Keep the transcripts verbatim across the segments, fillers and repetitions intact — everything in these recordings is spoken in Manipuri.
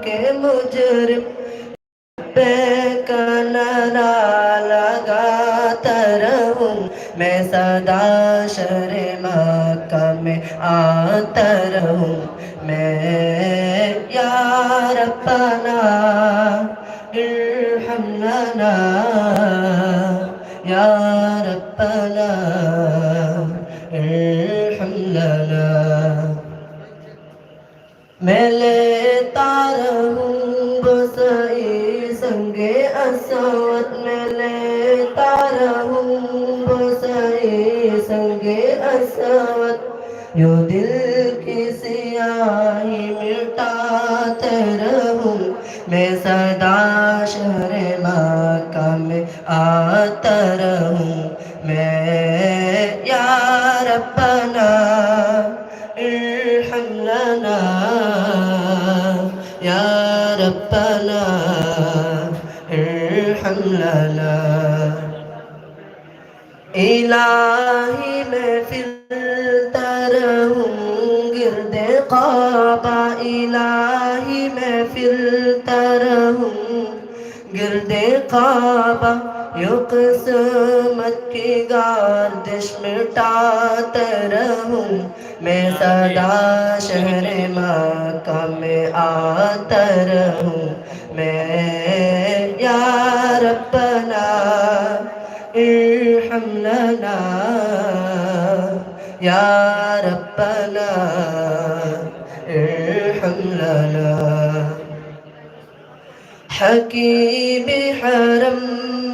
کے مجرم، لبیک کا نعرہ لگاتا رہوں، میں سدا شہر مکہ میں آتا رہوں، میں یا ربنا ارحم لنا، یا ربنا ارحم لنا۔ میں لیتا رہوں بوسہ سنگ اسود، میں لیتا رہوں بوسہ سنگ اسود، یوں دل کی سیاہی مٹاتا رہوں، میں سدا شہر مکہ میں آتا رہوں، میں یا ربنا ارحم لنا، یا ربنا ارحم لنا۔ الٰہی میں پھرتا رہوں گردِ کعبہ، الٰہی میں پھرتا رہوں گردِ کعبہ، یوں قسمت کی گردش مٹاتا رہوں، میں سدا شہر مکہ میں آتا رہوں، میں یا ربنا ارحم لنا، یا ربنا ارحم لنا۔ حکیم حرم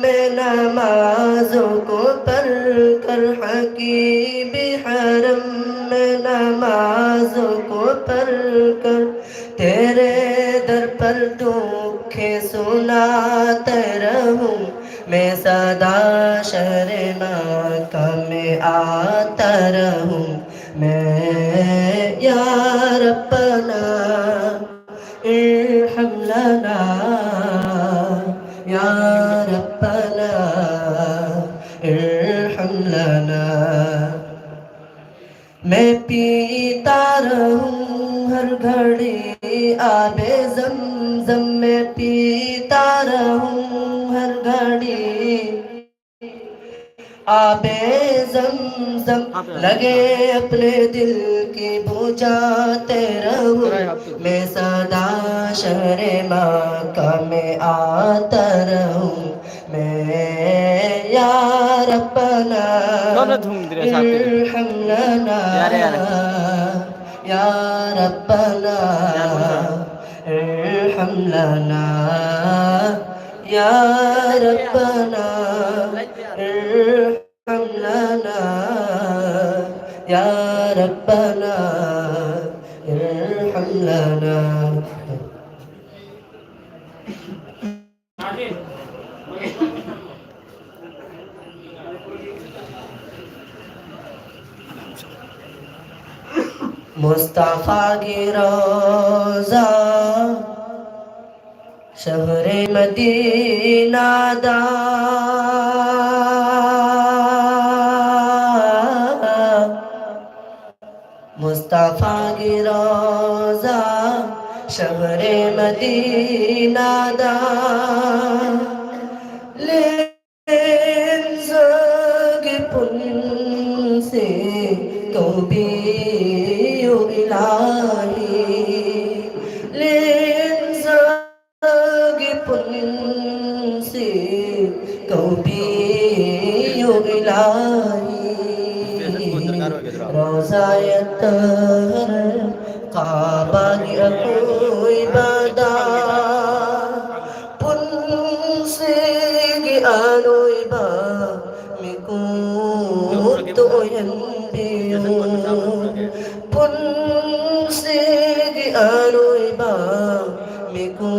میں نمازوں کو پڑھ کر، حکیم حرم میں نمازوں کو پڑھ کر، تیرے در پر دکھ سناتا رہوں، میں سدا شہر مکہ میں آتا رہوں، میں یا ربنا ارحم لنا، یا ربنا ارحم لنا۔ میں پیتا رہوں ہر گھڑی آب زمزم میں پیتا رہوں ہر گھڑی۔ آب زمزم لگے اپنے دل کی بجھاتے رہوں۔ میں سدا شہر مکہ میں آتا رہوں۔ میں یا ربنا ارحم لنا۔ یا ربنا ارحم لنا۔ یا ربنا ارحم لنا۔ یا ربنا ارحم لنا۔ مصطفیٰ کی روضہ شہر مدینہ دا۔ مصطفیٰ کی روضہ شہر مدینہ دا۔ لینزگ پنسے تو بی الہی۔ لینزگ پنسے تو بی الہی۔ روضہ اطہر کعبہ کی اکوئی بدا۔ Ponsigi anuiba miku tu oyan biu. Ponsigi anuiba miku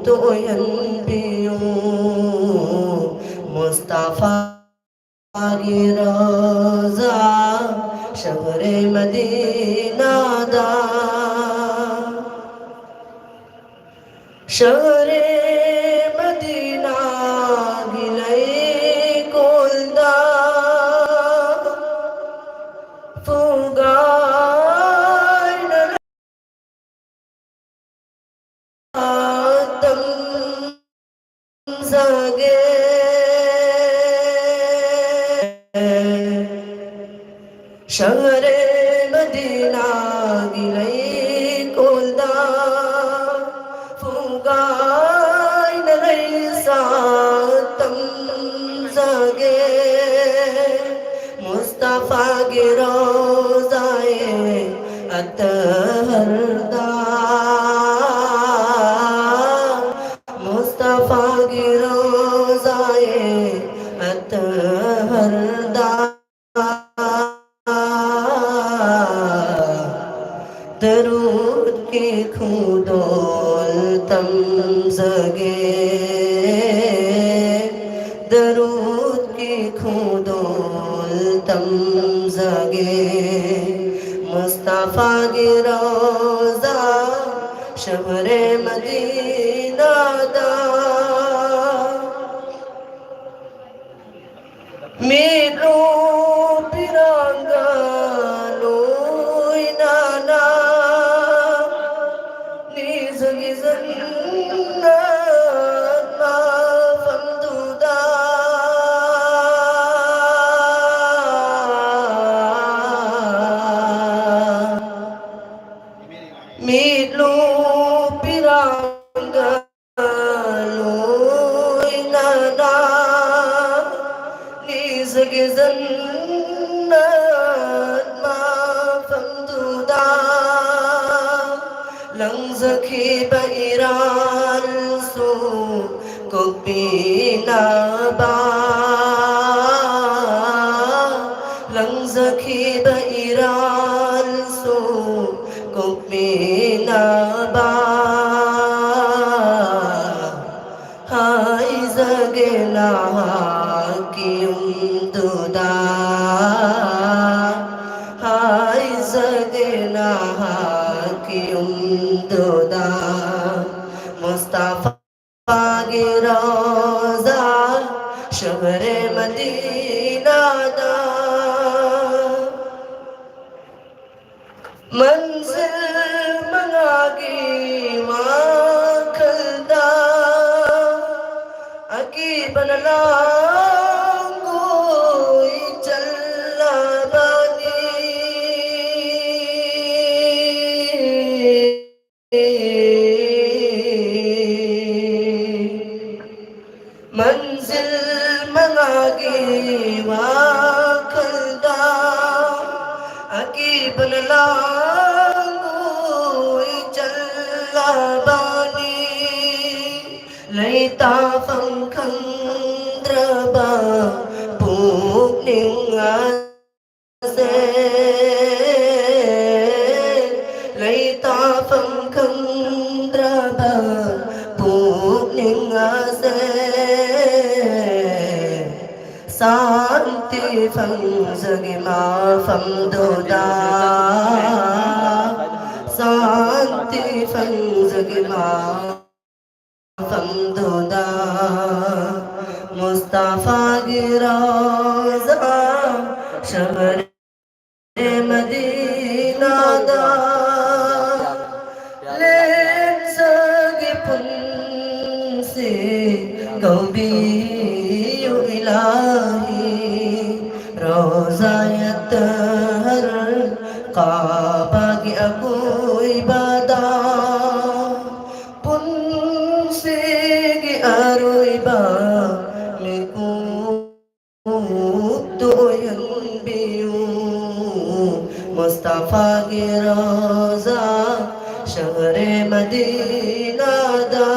tu oyan biu. Mustafa Roza, shahre Madina da, shahre Madina gilai kolda, fugai na ꯐꯝꯗꯨꯗꯒꯦ꯫ ꯁꯍꯔꯦ ꯃꯗꯤꯅꯥꯒꯤ ꯂꯩꯀꯣꯜꯗ ꯐꯨꯡꯒꯥꯏꯅ ꯂꯩꯁꯥ ꯇꯝꯖꯒꯦ꯫ ꯃꯨꯁꯇꯐꯥꯒꯤ ꯔꯣꯖꯥꯌꯦ ꯑꯠꯇꯍꯔꯗ, ꯃꯨꯁꯇꯐꯥꯒꯤ ꯔꯣꯖꯥꯌꯦ ꯑꯠꯇꯍꯔꯗ ꯗꯔꯨꯗꯀꯤ ꯈꯣꯡꯗꯣꯜ ꯇꯝꯖꯒꯦ꯫ ꯗꯔꯨꯗꯀꯤ ꯈꯣꯡꯗꯣꯜ ꯇꯝꯖꯒꯦ꯫ ꯃꯨꯁꯇꯐꯥꯒꯤ ꯔꯣꯖꯥ ꯁꯍꯔꯦ ꯃꯗꯤꯅꯥꯗ꯫ ꯃꯤꯠꯂꯨ ꯄꯤꯔꯥꯡꯒ ꯂꯣꯏꯅꯅ ꯅꯤꯖꯒꯤ ꯖꯟꯅꯠ ꯃꯐꯝꯗꯨꯗ꯫ ꯃꯤꯠꯂꯨ ꯄꯤꯔꯥꯡꯒ ꯂꯣꯏꯅꯅ ꯅꯤꯖꯒꯤ ꯖꯟꯅꯠ ꯃꯐꯝꯗꯨꯗ ꯂꯪꯖꯈꯤꯕ ꯏꯔꯥꯜꯁꯨ ꯀꯣꯛꯄꯤꯅꯕ꯫ ꯂꯪꯖꯈꯤꯕ ꯏꯔꯥꯜꯁꯨ ꯀꯣꯛꯄꯤꯅꯕ ꯍꯥꯏꯖꯒꯦ ꯅꯍꯥꯛꯀꯤ ꯌꯨꯝꯗꯨꯗ, ꯍꯥꯏꯖꯒꯦ ꯅꯍꯥꯛꯀꯤ ꯌꯨꯝꯗꯨꯗ꯫ ꯃꯨꯁꯇꯐꯥꯒꯤ ꯔꯣꯖꯥ ꯁꯍꯔꯦ ꯃꯗꯤꯅꯥꯗ꯫ ꯃꯟꯖꯤꯜ ꯃꯉꯥꯒꯤ ꯋꯥꯈꯜꯗ ꯑꯀꯤ ꯂꯥꯡꯒꯣꯏ ꯆꯜꯂꯕꯅꯤ꯫ ꯃꯟꯖꯤꯜ ꯃꯉꯥꯒꯤ ꯋꯥꯈꯜꯗ ꯑꯀꯤꯕꯅ ꯂꯥꯡꯒꯣꯏ ꯆꯜꯂꯕꯅꯤ꯫ ꯂꯩꯇꯥꯐꯝ ꯈꯪꯗ꯭ꯔꯕ ꯄꯨꯛꯅꯤꯡ ꯑꯁꯦ, ꯂꯩꯇꯥꯐꯝ ꯈꯪꯗ꯭ꯔꯕ ꯄꯨꯛꯅꯤꯡ ꯑꯁꯦ, ꯁꯥꯟꯇꯤ ꯐꯪꯖꯒꯦ ꯃꯐꯝꯗꯨꯗ, ꯁꯥꯟꯇꯤ ꯐꯪꯖꯒꯦ ꯃꯐꯝꯗꯨꯗ꯫ ꯃꯨꯁꯇꯐꯥꯒꯤ ꯔꯣꯖꯥ ꯁꯍꯔꯦ ꯃꯗꯤꯅꯥꯗ ꯂꯦꯝꯖꯒꯦ ꯄꯨꯟꯁꯤ ꯀꯧꯕꯤꯌꯨ ꯏꯂꯥꯍꯤ꯫ ꯔꯣꯖꯥ ꯑꯠꯇꯍꯔ ꯀꯥꯕꯒꯤ ꯑꯀꯣꯏꯕꯗ ꯄꯨꯟꯁꯤꯒꯤ ꯑꯔꯣꯏꯕ ꯃꯤꯀꯨꯞꯇꯨ ꯑꯣꯏꯍꯟꯕꯤꯌꯨ꯫ ꯃꯨꯁꯇꯐꯥꯒꯤ ꯔꯣꯖꯥ ꯁꯍꯔꯦ ꯃꯗꯤꯅꯥꯗ꯫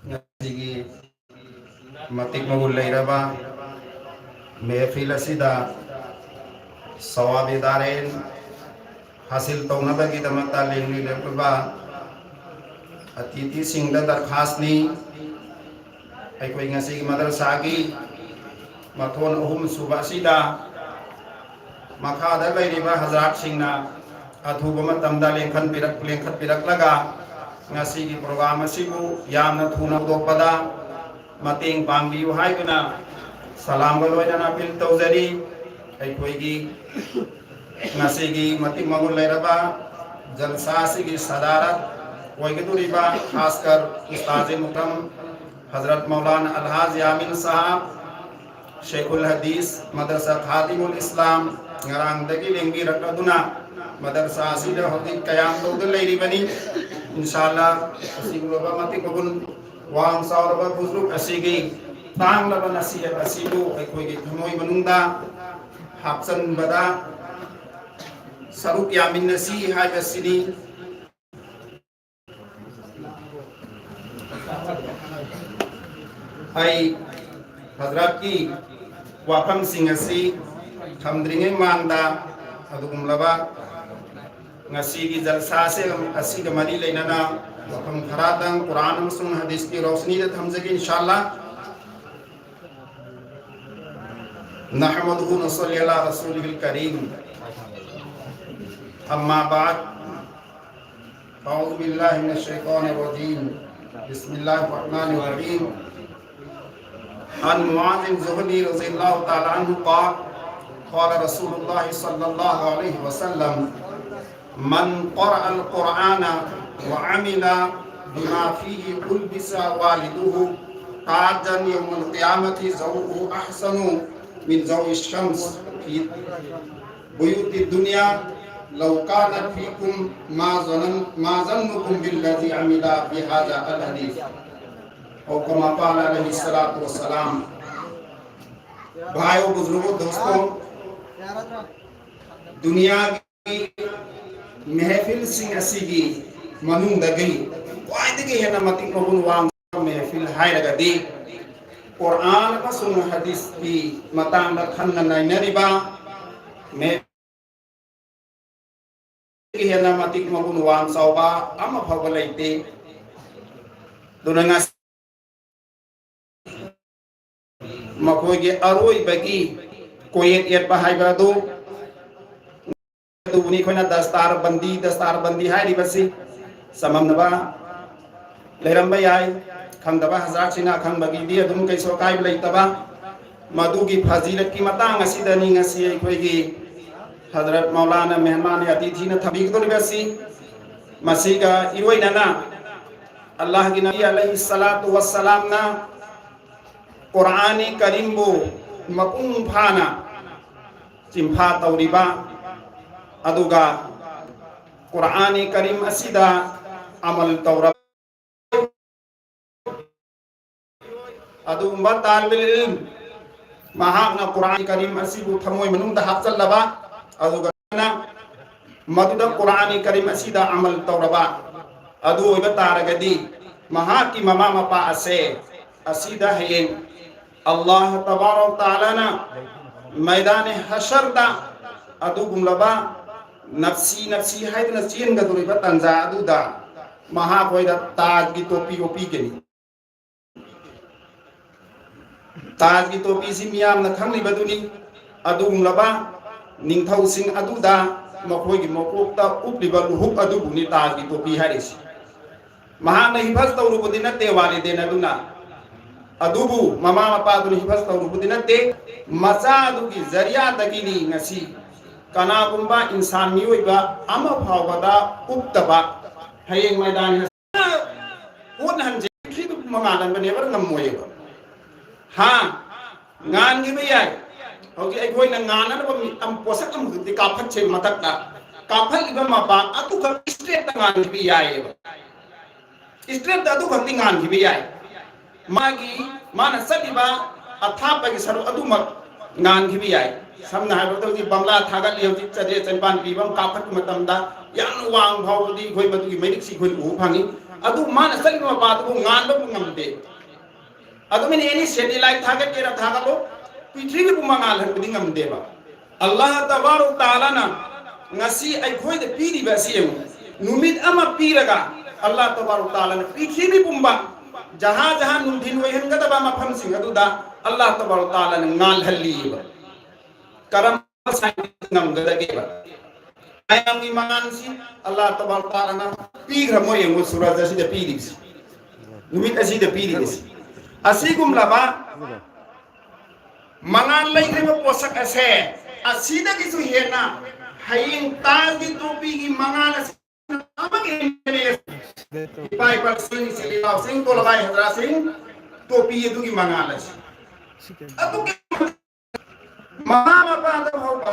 ꯉꯁꯤꯒꯤ ꯃꯇꯤꯛ ꯃꯒꯨꯟ ꯂꯩꯔꯕ ꯃꯦꯍꯐꯤꯜ ꯑꯁꯤꯗ ꯁꯋꯥꯕꯤ ꯗꯥꯔꯦꯟ ꯍꯥꯁꯤꯜ ꯇꯧꯅꯕꯒꯤꯗꯃꯛꯇ ꯂꯦꯡꯕꯤꯔꯛꯂꯤꯕ ꯑꯇꯤꯊꯤꯁꯤꯡꯗ ꯗꯔꯈꯥꯁꯅꯤ꯫ ꯑꯩꯈꯣꯏ ꯉꯁꯤꯒꯤ ꯃꯗꯔꯁꯥꯒꯤ ꯃꯊꯣꯟ ꯑꯍꯨꯝ ꯁꯨꯕ ꯑꯁꯤꯗ ꯃꯈꯥꯗ ꯂꯩꯔꯤꯕ ꯍꯖꯔꯥꯠꯁꯤꯡꯅ ꯑꯊꯨꯕ ꯃꯇꯝꯗ ꯂꯦꯡꯈꯠꯄꯤꯔꯛ-, ꯂꯦꯡꯈꯠꯄꯤꯔꯛꯂꯒ ꯉꯁꯤꯒꯤ ꯄ꯭ꯔꯣꯒ꯭ꯔꯥꯝ ꯑꯁꯤꯕꯨ ꯌꯥꯝꯅ ꯊꯨꯅ ꯍꯧꯗꯣꯛꯄꯗ ꯃꯇꯦꯡ ꯄꯥꯡꯕꯤꯌꯨ ꯍꯥꯏꯗꯨꯅ ꯁꯂꯥꯝꯒ ꯂꯣꯏꯅꯅ ꯑꯄꯤꯜ ꯇꯧꯖꯔꯤ꯫ ꯑꯩꯈꯣꯏꯒꯤ ꯉꯁꯤꯒꯤ ꯃꯇꯤꯛ ꯃꯒꯨꯟ ꯂꯩꯔꯕ ꯖꯜꯁꯥ ꯑꯁꯤꯒꯤ ꯁꯗꯥꯔꯠ ꯑꯣꯏꯒꯗꯧꯔꯤꯕ ꯈꯥꯁꯀꯔ ꯎꯁꯇꯥꯖꯦ ꯃꯨꯀꯔꯝ ꯍꯖꯔꯠ ꯃꯧꯂꯥꯅꯥ ꯑꯜꯍꯥꯖ ꯌꯥꯃꯤꯟ ꯁꯥꯍꯕ ꯁꯦꯈꯨꯜ ꯍꯗꯤꯁ ꯃꯗꯔꯁꯥ ꯈꯥꯗꯤꯃꯨꯜ ꯏꯁꯂꯥꯝ ꯉꯔꯥꯡꯗꯒꯤ ꯂꯦꯡꯕꯤꯔꯛꯂꯗꯨꯅ ꯃꯗꯔꯁꯥ ꯑꯁꯤꯗ ꯍꯧꯖꯤꯛ ꯀꯌꯥꯝ ꯇꯧꯗꯨꯅ ꯂꯩꯔꯤꯕꯅꯤ꯫ ꯏꯟꯁꯥꯜꯂꯥ ꯑꯁꯤꯒꯨꯝꯂꯕ ꯃꯇꯤꯛ ꯃꯒꯨꯟ ꯋꯥꯡ ꯆꯥꯎꯔꯕ ꯕꯨꯖꯨꯔꯨꯛ ꯑꯁꯤꯒꯤ ꯇꯥꯡꯂꯕ ꯅꯁꯤꯍꯠ ꯑꯁꯤꯕꯨ ꯑꯩꯈꯣꯏꯒꯤ ꯊꯃꯣꯏ ꯃꯅꯨꯡꯗ ꯍꯥꯞꯆꯟꯕꯗ ꯁꯔꯨꯛ ꯌꯥꯃꯤꯟꯅꯁꯤ ꯍꯥꯏꯕꯁꯤꯅꯤ꯫ ꯑꯩ ꯍꯖꯔꯠꯀꯤ ꯋꯥꯐꯝꯁꯤꯡ ꯑꯁꯤ ꯊꯝꯗ꯭ꯔꯤꯉꯩ ꯃꯃꯥꯡꯗ ꯑꯗꯨꯒꯨꯝꯂꯕ ꯉꯁꯤꯒꯤ ꯖꯜꯁꯥ ꯑꯁꯤ, ꯑꯁꯤꯒ ꯃꯔꯤ ꯂꯩꯅꯅ ꯋꯥꯐꯝ ꯈꯔꯗꯪ ꯀꯨꯔꯥꯟ ꯑꯃꯁꯨꯡ ꯍꯗꯤꯁꯀꯤ ꯔꯣꯁꯅꯤꯗ ꯊꯝꯖꯒꯦ, ꯏꯟꯁꯥꯜꯂꯥ꯫ نحمده ونصلي على رسوله الكريم. أما بعد، أعوذ بالله من الشيطان الرجيم. بسم الله الرحمن الرحيم. عن معاذ الجهني رضي الله تعالى عنه قال، قال رسول الله صلى الله عليه وسلم: من قرأ القرآن وعمل بما فيه ألبس والده تاجا يوم القيامة ضوءه أحسن من ضوء الشمس في بيوت الدنيا، لو كانت فيكم ما ظنن-، ما ظنكم بالذي عمل بهذا الحديث. أو كما قال عليه الصلاة والسلام. भाइयों, बुजुर्गों, दोस्तों, दुनिया महफिलꯁꯤꯡ ꯑꯁꯤꯒꯤ ꯃꯅꯨꯡꯗꯒꯤ ꯈ꯭ꯋꯥꯏꯗꯒꯤ ꯍꯦꯟꯅ ꯃꯇꯤꯛ ꯃꯒꯨꯟ ꯋꯥꯡꯕ ꯃꯍꯐꯤꯜ ꯍꯥꯏꯔꯒꯗꯤ ꯀꯨꯔꯥꯟ ꯑꯃꯁꯨꯡ ꯍꯗꯤꯁꯀꯤ ꯃꯇꯥꯡꯗ ꯈꯟꯅ ꯅꯩꯅꯔꯤꯕ ꯃꯍꯐꯤꯜꯗꯒꯤ ꯍꯦꯟꯅ ꯃꯇꯤꯛ ꯃꯒꯨꯟ ꯋꯥꯡ ꯆꯥꯎꯕ ꯑꯃ ꯐꯥꯎꯕ ꯂꯩꯇꯦ꯫ ꯑꯗꯨꯅ ꯉꯁꯤ ꯃꯈꯣꯏꯒꯤ ꯑꯔꯣꯏꯕꯒꯤ ꯀꯣꯌꯦꯠ ꯌꯦꯠꯄ ꯍꯥꯏꯕ ꯑꯗꯨ ꯑꯗꯨꯕꯨꯅꯤ꯫ ꯑꯩꯈꯣꯏꯅ ꯗꯁꯇꯥꯔ ꯕꯟꯗꯤ, ꯗꯁꯇꯥꯔ ꯕꯟꯗꯤ ꯍꯥꯏꯔꯤꯕꯁꯤ꯫ ꯆꯃꯝꯅꯕ ꯂꯩꯔꯝꯕ ꯌꯥꯏ, ꯈꯪꯗꯕ ꯍꯖꯔꯥꯠꯁꯤꯡꯅ ꯑꯈꯪꯕꯒꯤꯗꯤ ꯑꯗꯨꯝ ꯀꯩꯁꯨ ꯑꯀꯥꯏꯕ ꯂꯩꯇꯕ꯫ ꯃꯗꯨꯒꯤ ꯐꯖꯤꯂꯠꯀꯤ ꯃꯇꯥꯡ ꯑꯁꯤꯗꯅꯤ ꯉꯁꯤ ꯑꯩꯈꯣꯏꯒꯤ ꯍꯖꯔꯠ ꯃꯧꯂꯥꯅꯥ ꯃꯦꯍꯃꯥꯟ ꯑꯇꯤꯊꯤꯅ ꯊꯝꯕꯤꯒꯗꯧꯔꯤꯕꯁꯤ꯫ ꯃꯁꯤꯒ ꯏꯔꯣꯏꯅꯅ ꯑꯜꯂꯥꯍꯒꯤ ꯅꯕꯤ ꯑꯂꯩꯍꯤ ꯁꯂꯥꯇꯨ ꯋꯁꯁꯂꯥꯝꯅ ꯀꯨꯔꯥꯅꯤ ꯀꯔꯤꯝꯕꯨ ꯃꯄꯨꯡ ꯐꯥꯅ ꯆꯤꯟꯐꯥ ꯇꯧꯔꯤꯕ, ꯑꯗꯨꯒ ꯀꯨꯔꯥꯅꯤ ꯀꯔꯤꯝ ꯑꯁꯤꯗ ꯑꯃꯜ ꯇꯧꯔꯕ ꯑꯗꯨꯒꯨꯝꯕ ꯇꯥꯂꯤꯕꯨꯜ ꯏꯜꯝ, ꯃꯍꯥꯛꯅ ꯀꯨꯔꯥꯟ ꯀꯔꯤꯝ ꯑꯁꯤꯕꯨ ꯊꯃꯣꯏ ꯃꯅꯨꯡꯗ ꯍꯥꯞꯆꯜꯂꯕ, ꯑꯗꯨꯒ ꯃꯗꯨꯗ ꯀꯨꯔꯥꯟ ꯀꯔꯤꯝ ꯑꯁꯤꯗ ꯑꯃꯜ ꯇꯧꯔꯕ ꯑꯗꯨ ꯑꯣꯏꯕ ꯇꯥꯔꯒꯗꯤ, ꯃꯍꯥꯛꯀꯤ ꯃꯃꯥ ꯃꯄꯥ ꯑꯁꯦ ꯑꯁꯤꯗ ꯍꯌꯦꯡ ꯑꯜꯂꯥꯍ ꯇꯕꯥꯔꯛ ꯇꯥꯂꯥꯅ ꯃꯩꯗꯥꯅꯦ ꯍꯁꯔꯗ ꯑꯗꯨꯒꯨꯝꯂꯕ ꯅꯞꯁꯤ ꯅꯞꯁꯤ ꯍꯥꯏꯗꯨꯅ ꯆꯦꯟꯒꯗꯧꯔꯤꯕ ꯇꯥꯟꯖꯥ ꯑꯗꯨꯗ ꯃꯍꯥꯛ ꯍꯣꯏꯗ ꯇꯥꯖꯒꯤ ꯇꯣꯄꯤ ꯑꯣꯄꯤꯒꯅꯤ꯫ ꯇꯥꯖꯒꯤ ꯇꯣꯄꯤꯁꯤ ꯃꯤꯌꯥꯝꯅ ꯈꯪꯂꯤꯕꯗꯨꯅꯤ꯫ ꯑꯗꯨꯒꯨꯝꯂꯕ ꯅꯤꯡꯊꯧꯁꯤꯡ ꯑꯗꯨꯗ ꯃꯈꯣꯏꯒꯤ ꯃꯀꯣꯛꯇ ꯎꯞꯂꯤꯕ ꯂꯨꯍꯨꯞ ꯑꯗꯨꯕꯨꯅꯤ ꯇꯥꯖꯒꯤ ꯇꯣꯄꯤ ꯍꯥꯏꯔꯤꯁꯤ꯫ ꯃꯍꯥꯛꯅ ꯍꯤꯐꯖ ꯇꯧꯔꯨꯕꯗꯤ ꯅꯠꯇꯦ ꯋꯥꯂꯤꯗꯦꯟ ꯑꯗꯨꯅ, ꯑꯗꯨꯕꯨ ꯃꯃꯥ ꯃꯄꯥꯗꯨꯅ ꯍꯤꯐꯖ ꯇꯧꯔꯨꯕꯗꯤ ꯅꯠꯇꯦ꯫ ꯃꯆꯥ ꯑꯗꯨꯒꯤ ꯖꯔꯤꯌꯥꯗꯒꯤꯅꯤ ꯉꯁꯤ ꯀꯅꯥꯒꯨꯝꯕ ꯏꯟꯁꯥꯟ ꯃꯤꯑꯣꯏꯕ ꯑꯃ ꯐꯥꯎꯕꯗ ꯎꯞꯇꯕ ꯍꯌꯦꯡ ꯃꯩꯗꯥꯟ ꯍꯣꯠꯅꯍꯟꯖꯈꯤꯕ ꯃꯉꯥꯜꯍꯟꯕꯅꯦꯕ ꯉꯝꯃꯣꯏꯌꯦꯕ꯫ ꯍꯥ, ꯉꯥꯟꯈꯤꯕ ꯌꯥꯏ꯫ ꯍꯧꯖꯤꯛ ꯑꯩꯈꯣꯏꯅ ꯉꯥꯟꯅꯅꯕ ꯃꯤ-, ꯑꯝ-, ꯄꯣꯠꯁꯛ ꯑꯃꯈꯛꯇꯤ ꯀꯥꯞꯈꯠꯁꯦ ꯃꯊꯛꯇ꯫ ꯀꯥꯞꯈꯠꯂꯤꯕ ꯃꯄꯥ ꯑꯗꯨꯈꯛ ꯏꯁꯇ꯭ꯔꯦꯠꯇ ꯉꯥꯟꯈꯤꯕ ꯌꯥꯏꯌꯦꯕ꯫ ꯏꯁꯇ꯭ꯔꯦꯠꯇ ꯑꯗꯨꯈꯛꯇꯤ ꯉꯥꯟꯈꯤꯕ ꯌꯥꯏ꯫ ꯃꯥꯒꯤ, ꯃꯥꯅ ꯆꯠꯂꯤꯕ ꯑꯊꯥꯞꯄꯒꯤ ꯁꯔꯨꯛ ꯑꯗꯨꯃꯛ ꯉꯥꯟꯈꯤꯕ ꯌꯥꯏ꯫ ꯁꯝꯅ ꯍꯥꯏꯔꯕꯗ ꯍꯧꯖꯤꯛ ꯕꯪꯒ꯭ꯂꯥ ꯊꯥꯒꯠꯂꯤ, ꯍꯧꯖꯤꯛ ꯆꯥꯇ꯭ꯔꯦꯠ ꯆꯅꯤꯄꯥꯟ ꯄꯤꯕ ꯑꯃ ꯀꯥꯞꯈꯠꯄ ꯃꯇꯝꯗ ꯌꯥꯝꯅ ꯋꯥꯡ ꯐꯥꯎꯕꯗꯤ ꯑꯩꯈꯣꯏ ꯃꯗꯨꯒꯤ ꯃꯩꯔꯤꯛꯁꯤ ꯑꯩꯈꯣꯏꯅ ꯎꯕ ꯐꯪꯉꯤ꯫ ꯑꯗꯨ ꯃꯥꯅ ꯆꯠꯂꯤꯕ ꯃꯄꯥꯗꯨꯕꯨ ꯉꯥꯟꯕ ꯉꯝꯗꯦ꯫ ꯑꯗꯨꯃꯥꯏꯅ ꯑꯦꯅꯤ ꯁꯦꯇꯦꯂꯥꯏꯠ ꯊꯥꯒꯠꯀꯦꯔꯥ ꯊꯥꯒꯠꯂꯣ, ꯄ꯭ꯔꯤꯊꯤꯕꯤꯕꯨ ꯃꯉꯥꯜꯍꯟꯕꯗꯤ ꯉꯝꯗꯦꯕ꯫ ꯑꯜꯂꯥꯍ ꯇꯕꯥꯔꯛ ꯇꯥꯂꯥꯅ ꯉꯁꯤ ꯑꯩꯈꯣꯏꯗ ꯄꯤꯔꯤꯕ ꯑꯁꯤ ꯌꯦꯡꯉꯨ꯫ ꯅꯨꯃꯤꯠ ꯑꯃ ꯄꯤꯔꯒ ꯑꯜꯂꯥꯍ ꯇꯕꯥꯔꯛ ꯇꯥꯂꯥꯅ ꯄ꯭ꯔꯤꯊꯤꯕꯤ ꯄꯨꯝꯕ ꯖꯍꯥ ꯖꯍꯥ ꯅꯨꯡꯊꯤꯜ ꯑꯣꯏꯍꯟꯒꯗꯕ ꯃꯐꯝꯁꯤꯡ ꯑꯗꯨꯗ ꯑꯜꯂꯥꯍ ꯇꯕꯥꯔꯛ ꯇꯥꯂꯥꯅ ꯉꯥꯜꯍꯜꯂꯤꯕ꯫ ꯀꯔꯝꯕ ꯁꯥꯏꯟꯁ ꯉꯝꯒꯗꯒꯦꯕ? ꯃꯌꯥꯝꯒꯤ ꯃꯉꯥꯜꯁꯤ ꯑꯜꯂꯥꯍ ꯇꯕꯥꯔꯛ ꯇꯥꯂꯥꯅ ꯄꯤꯈ꯭ꯔꯃꯣ ꯌꯦꯡꯉꯨ, ꯁꯨꯔꯖ ꯑꯁꯤꯗ ꯄꯤꯔꯤꯕꯁꯤ, ꯅꯨꯃꯤꯠ ꯑꯁꯤꯗ ꯄꯤꯔꯤꯕꯁꯤ꯫ ꯑꯁꯤꯒꯨꯝꯂꯕ ꯃꯉꯥꯜ ꯂꯩꯈ꯭ꯔꯤꯕ ꯄꯣꯠꯁꯛ ꯑꯁꯦ, ꯑꯁꯤꯗꯒꯤꯁꯨ ꯍꯦꯟꯅ ꯍꯌꯦꯡ ꯇꯥꯖꯒꯤ ꯇꯣꯄꯤꯒꯤ ꯃꯉꯥꯜ ꯑꯁꯤ ꯑꯃꯒꯤ ꯍꯦꯟꯅ ꯏꯄꯥ ꯏꯄꯥꯁꯤꯡ, ꯏꯆꯤꯜ ꯏꯅꯥꯎꯁꯤꯡ, ꯇꯣꯂꯕꯥꯏ ꯍꯖꯔꯥꯁꯤꯡ, ꯇꯣꯄꯤ ꯑꯗꯨꯒꯤ ꯃꯉꯥꯜ ꯑꯁꯤ ꯑꯗꯨꯛꯀꯤ ꯃꯃꯥ ꯃꯄꯥꯗ ꯐꯥꯎꯕ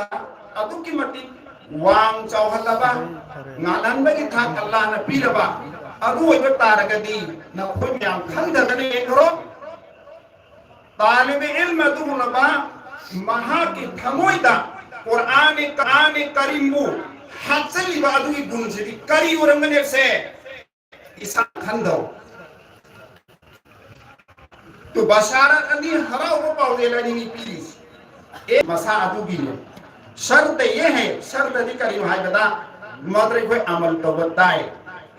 ꯑꯗꯨꯛꯀꯤ ꯃꯇꯤꯛ ꯋꯥꯡ ꯆꯥꯎꯍꯜꯂꯕ, ꯉꯥꯜꯍꯟꯕꯒꯤ ꯊꯥꯛ ꯑꯜꯂꯥꯍꯅ ꯄꯤꯔꯕ ꯑꯗꯨ ꯑꯣꯏꯕ ꯇꯥꯔꯒꯗꯤ, ꯅꯈꯣꯏ ꯃꯌꯥꯝ ꯈꯪꯗꯗꯅ ꯌꯦꯡꯈ꯭ꯔꯣ꯫ ꯇꯥꯂꯤꯕ ꯏꯜꯝ ꯑꯗꯨꯒꯨꯝꯂꯕ ꯃꯍꯥꯛꯀꯤ ꯊꯃꯣꯏꯗ ꯀꯨꯔꯥꯟ, ꯀꯨꯔꯥꯟ ꯀꯔꯤꯝꯕꯨ ꯍꯥꯞꯆꯜꯂꯤꯕ ꯑꯗꯨꯒꯤ ꯒꯨꯟꯁꯤꯗꯤ ꯀꯔꯤ ꯑꯣꯏꯔꯝꯒꯅꯤ ꯍꯥꯏꯕꯁꯦ ꯏꯁꯥ ꯈꯟꯗꯧ꯫ ꯇꯨ ꯕꯁꯥꯔꯠ ꯑꯅꯤ, ꯍꯔꯥꯎꯕ ꯄꯥꯎꯖꯦꯜ ꯑꯅꯤꯅꯤ ꯄꯤꯔꯤꯁꯤ꯫ ꯑꯦ, ꯃꯁꯥ ꯑꯗꯨꯒꯤꯅꯦ꯫ ꯁꯔꯇ ꯌꯦ ꯍꯦ, ꯁꯔꯇꯗꯤ ꯀꯔꯤꯅꯣ ꯍꯥꯏꯕꯗ, ꯃꯗꯨꯗ ꯑꯩꯈꯣꯏ ꯑꯃꯜ ꯇꯧꯕ ꯇꯥꯏ꯫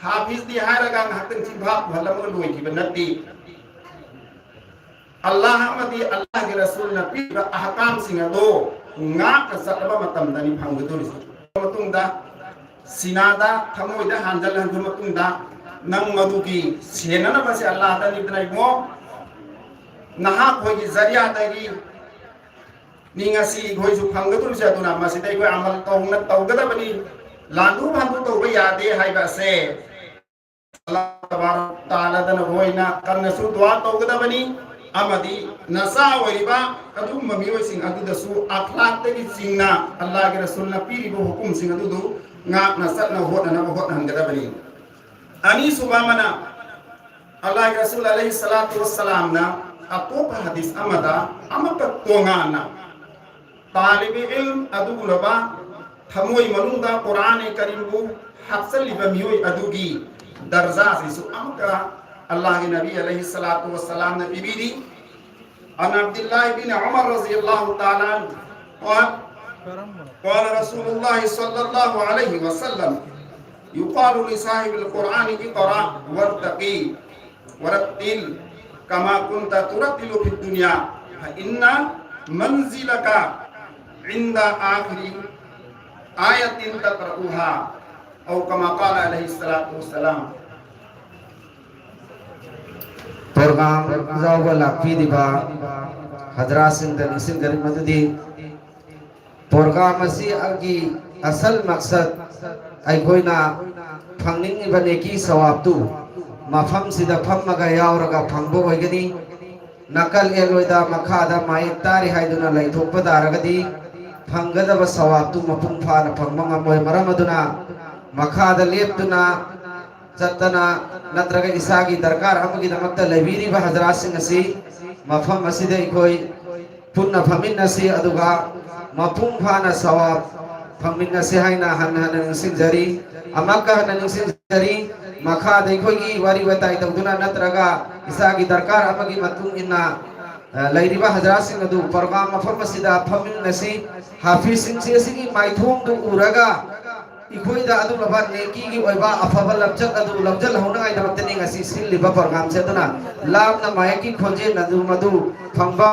ꯍꯥꯐꯤꯖꯗꯤ ꯍꯥꯏꯔꯒ ꯉꯥꯏꯍꯥꯛꯇꯪ ꯆꯤꯟꯐꯥ ꯄꯨꯍꯜꯂꯝꯃꯒ ꯂꯣꯏꯈꯤꯕ ꯅꯠꯇꯦ꯫ ꯑꯜꯂꯥꯍ ꯑꯃꯗꯤ ꯑꯜꯂꯥꯍꯒꯤ ꯔꯁꯨꯜꯅ ꯄꯤꯔꯤꯕ ꯑꯍꯀꯥꯝꯁꯤꯡ ꯑꯗꯨ ꯉꯥꯛꯅ ꯆꯠꯂꯕ ꯃꯇꯝꯗꯅꯤ ꯐꯪꯒꯗꯧꯔꯤꯁꯤ꯫ ꯃꯇꯨꯡꯗ ꯁꯤꯅꯥꯗ, ꯊꯃꯣꯏꯗ ꯍꯥꯟꯖꯜꯍꯟꯈ꯭ꯔ ꯃꯇꯨꯡꯗ, ꯅꯪ ꯃꯗꯨꯒꯤ ꯁꯦꯟꯅꯅꯕꯁꯦ ꯑꯜꯂꯥꯍꯗꯅꯤꯗꯅ ꯏꯕꯨꯡꯉꯣ, ꯅꯍꯥꯛꯈꯣꯏꯒꯤ ꯖꯔꯤꯌꯥꯗꯒꯤ ꯅꯤ ꯉꯁꯤ ꯑꯩꯈꯣꯏꯁꯨ ꯐꯪꯒꯗꯧꯔꯤꯁꯦ꯫ ꯑꯗꯨꯅ ꯃꯁꯤꯗ ꯑꯩꯈꯣꯏ ꯑꯃꯜ ꯇꯧꯅ ꯇꯧꯒꯗꯕꯅꯤ, ꯂꯥꯟꯗꯨ ꯐꯥꯟꯗꯨ ꯇꯧꯕ ꯌꯥꯗꯦ ꯍꯥꯏꯕ ꯑꯁꯦ ꯑꯜꯂꯥꯍ ꯇꯕꯥꯔꯛ ꯇꯥꯂꯥꯗ ꯅꯈꯣꯏꯅ ꯀꯟꯅꯁꯨ ꯗꯨꯋꯥ ꯇꯧꯒꯗꯕꯅꯤ, ꯑꯃꯗꯤ ꯅꯆꯥ ꯑꯣꯏꯔꯤꯕ ꯑꯗꯨꯒꯨꯝꯕ ꯃꯤꯑꯣꯏꯁꯤꯡ ꯑꯗꯨꯗꯁꯨ ꯑꯈ꯭ꯂꯥꯛꯇꯒꯤ ꯆꯤꯡꯅ ꯑꯜꯂꯥꯍꯒꯤ ꯔꯁꯨꯜꯅ ꯄꯤꯔꯤꯕ ꯍꯨꯀꯨꯝꯁꯤꯡ ꯑꯗꯨꯗꯨ ꯉꯥꯛꯅ ꯆꯠꯅ ꯍꯣꯠꯅꯅꯕ ꯍꯣꯠꯅꯍꯟꯒꯗꯕꯅꯤ꯫ ꯑꯅꯤꯁꯨꯕ ꯑꯃꯅ, ꯑꯜꯂꯥꯍꯒꯤ ꯔꯁꯨꯜ ꯑꯂꯩꯍꯤ ꯁꯂꯥꯇꯨ ꯋꯁꯁꯂꯥꯝꯅ ꯑꯇꯣꯞꯄ ꯍꯗꯤꯁ ꯑꯃꯗ ꯑꯃꯨꯛꯀ ꯇꯣꯉꯥꯟꯅ ꯇꯥꯂꯤꯕ ꯏꯜꯝ ꯑꯗꯨꯒꯨꯝꯂꯕ ꯊꯃꯣꯏ ꯃꯅꯨꯡꯗ ꯀꯨꯔꯥꯟ ꯀꯔꯤꯝꯕꯨ ꯍꯥꯞꯆꯜꯂꯤꯕ ꯃꯤꯑꯣꯏ ꯑꯗꯨꯒꯤ ꯗꯔꯖꯥꯁꯤꯁꯨ ꯑꯃꯨꯛꯀ ꯑꯜꯂꯥꯍꯒꯤ ꯅꯕꯤ ꯑꯂꯩꯍꯤ ꯁꯂꯥꯇꯨ ꯋꯁꯁꯂꯥꯝꯅ ꯄꯤꯕꯤꯔꯤ꯫ عن عبد الله بن عمر رضي الله تعالى عنه قال، قال رسول الله صلى الله عليه وسلم، يقال لصاحب القرآن اقرأ وارتقي، ورتل كما كنت ترتل في الدنيا فإن منزلك عند آخر آية تقرأها، أو كما قال عليه الصلاة والسلام. ꯄ꯭ꯔꯣꯒ꯭ꯔꯥꯝ ꯌꯥꯎꯕ ꯂꯥꯛꯄꯤꯔꯤꯕ ꯍꯖꯔꯥꯁꯤꯡꯗ ꯅꯤꯡꯁꯤꯡꯖꯔꯤ ꯃꯗꯨꯗꯤ ꯄ꯭ꯔꯣꯒ꯭ꯔꯥꯝ ꯑꯁꯤꯒꯤ ꯑꯁꯜ ꯃꯛꯁꯠ ꯑꯩꯈꯣꯏꯅ ꯐꯪꯅꯤꯡꯉꯤꯕ ꯅꯦꯀꯤ ꯁꯋꯥꯕꯇꯨ ꯃꯐꯝꯁꯤꯗ ꯐꯝꯃꯒ ꯌꯥꯎꯔꯒ ꯐꯪꯕ ꯑꯣꯏꯒꯅꯤ꯫ ꯅꯥꯀꯜ ꯑꯦꯜꯂꯣꯏꯗ ꯃꯈꯥꯗ ꯃꯥꯌꯦꯛ ꯇꯥꯔꯤ ꯍꯥꯏꯗꯨꯅ ꯂꯩꯊꯣꯛꯄ ꯇꯥꯔꯒꯗꯤ ꯐꯪꯒꯗꯕ ꯁꯋꯥꯕꯇꯨ ꯃꯄꯨꯡ ꯐꯥꯅ ꯐꯪꯕ ꯉꯝꯃꯣꯏ꯫ ꯃꯔꯝ ꯑꯗꯨꯅ ꯃꯈꯥꯗ ꯂꯦꯞꯇꯨꯅ ꯆꯠꯇꯅ ꯅꯠꯇ꯭ꯔꯒ ꯏꯁꯥꯒꯤ ꯗꯔꯀꯥꯔ ꯑꯃꯒꯤꯗꯃꯛꯇ ꯂꯩꯕꯤꯔꯤꯕ ꯍꯖꯔꯥꯁꯤꯡ ꯑꯁꯤ ꯃꯐꯝ ꯑꯁꯤꯗ ꯑꯩꯈꯣꯏ ꯄꯨꯟꯅ ꯐꯝꯃꯤꯟꯅꯁꯤ, ꯑꯗꯨꯒ ꯃꯄꯨꯡ ꯐꯥꯅ ꯁꯋꯥꯕ ꯐꯪꯃꯤꯟꯅꯁꯤ ꯍꯥꯏꯅ ꯍꯟꯅ ꯍꯟꯅ ꯅꯤꯡꯁꯤꯡꯖꯔꯤ꯫ ꯑꯃꯛꯀ ꯍꯟꯅ ꯅꯤꯡꯁꯤꯡꯖꯔꯤ, ꯃꯈꯥꯗ ꯑꯩꯈꯣꯏꯒꯤ ꯋꯥꯔꯤ ꯋꯥꯇꯥꯏ ꯇꯧꯗꯨꯅ ꯅꯠꯇ꯭ꯔꯒ ꯏꯁꯥꯒꯤ ꯗꯔꯀꯥꯔ ꯑꯃꯒꯤ ꯃꯇꯨꯡ ꯏꯟꯅ, ꯑ, ꯂꯩꯔꯤꯕ ꯍꯖꯔꯥꯁꯤꯡ ꯑꯗꯨ ꯄ꯭ꯔꯣꯒ꯭ꯔꯥꯝ ꯃꯐꯝ ꯑꯁꯤꯗ ꯐꯝꯃꯤꯟꯅꯁꯤ꯫ ꯍꯥꯐꯤꯖꯁꯤꯡꯁꯤ ꯑꯁꯤꯒꯤ ꯃꯥꯏꯊꯣꯡꯗꯨ ꯎꯔꯒ ꯑꯩꯈꯣꯏꯗ ꯑꯗꯨꯒꯨꯝꯂꯕ ꯅꯦꯀꯤꯒꯤ ꯑꯣꯏꯕ ꯑꯐꯕ ꯂꯝꯆꯠ ꯑꯗꯨ ꯂꯧꯖꯜꯍꯧꯅꯉꯥꯏꯗꯃꯛꯇꯅꯤ ꯉꯁꯤ ꯁꯤꯜꯂꯤꯕ ꯄ꯭ꯔꯣꯒ꯭ꯔꯥꯝꯁꯦ꯫ ꯑꯗꯨꯅ ꯂꯥꯞꯅ ꯃꯥꯌꯦꯛꯀꯤ ꯈꯣꯟꯖꯦꯜ ꯑꯗꯨ ꯃꯗꯨ ꯐꯪꯕ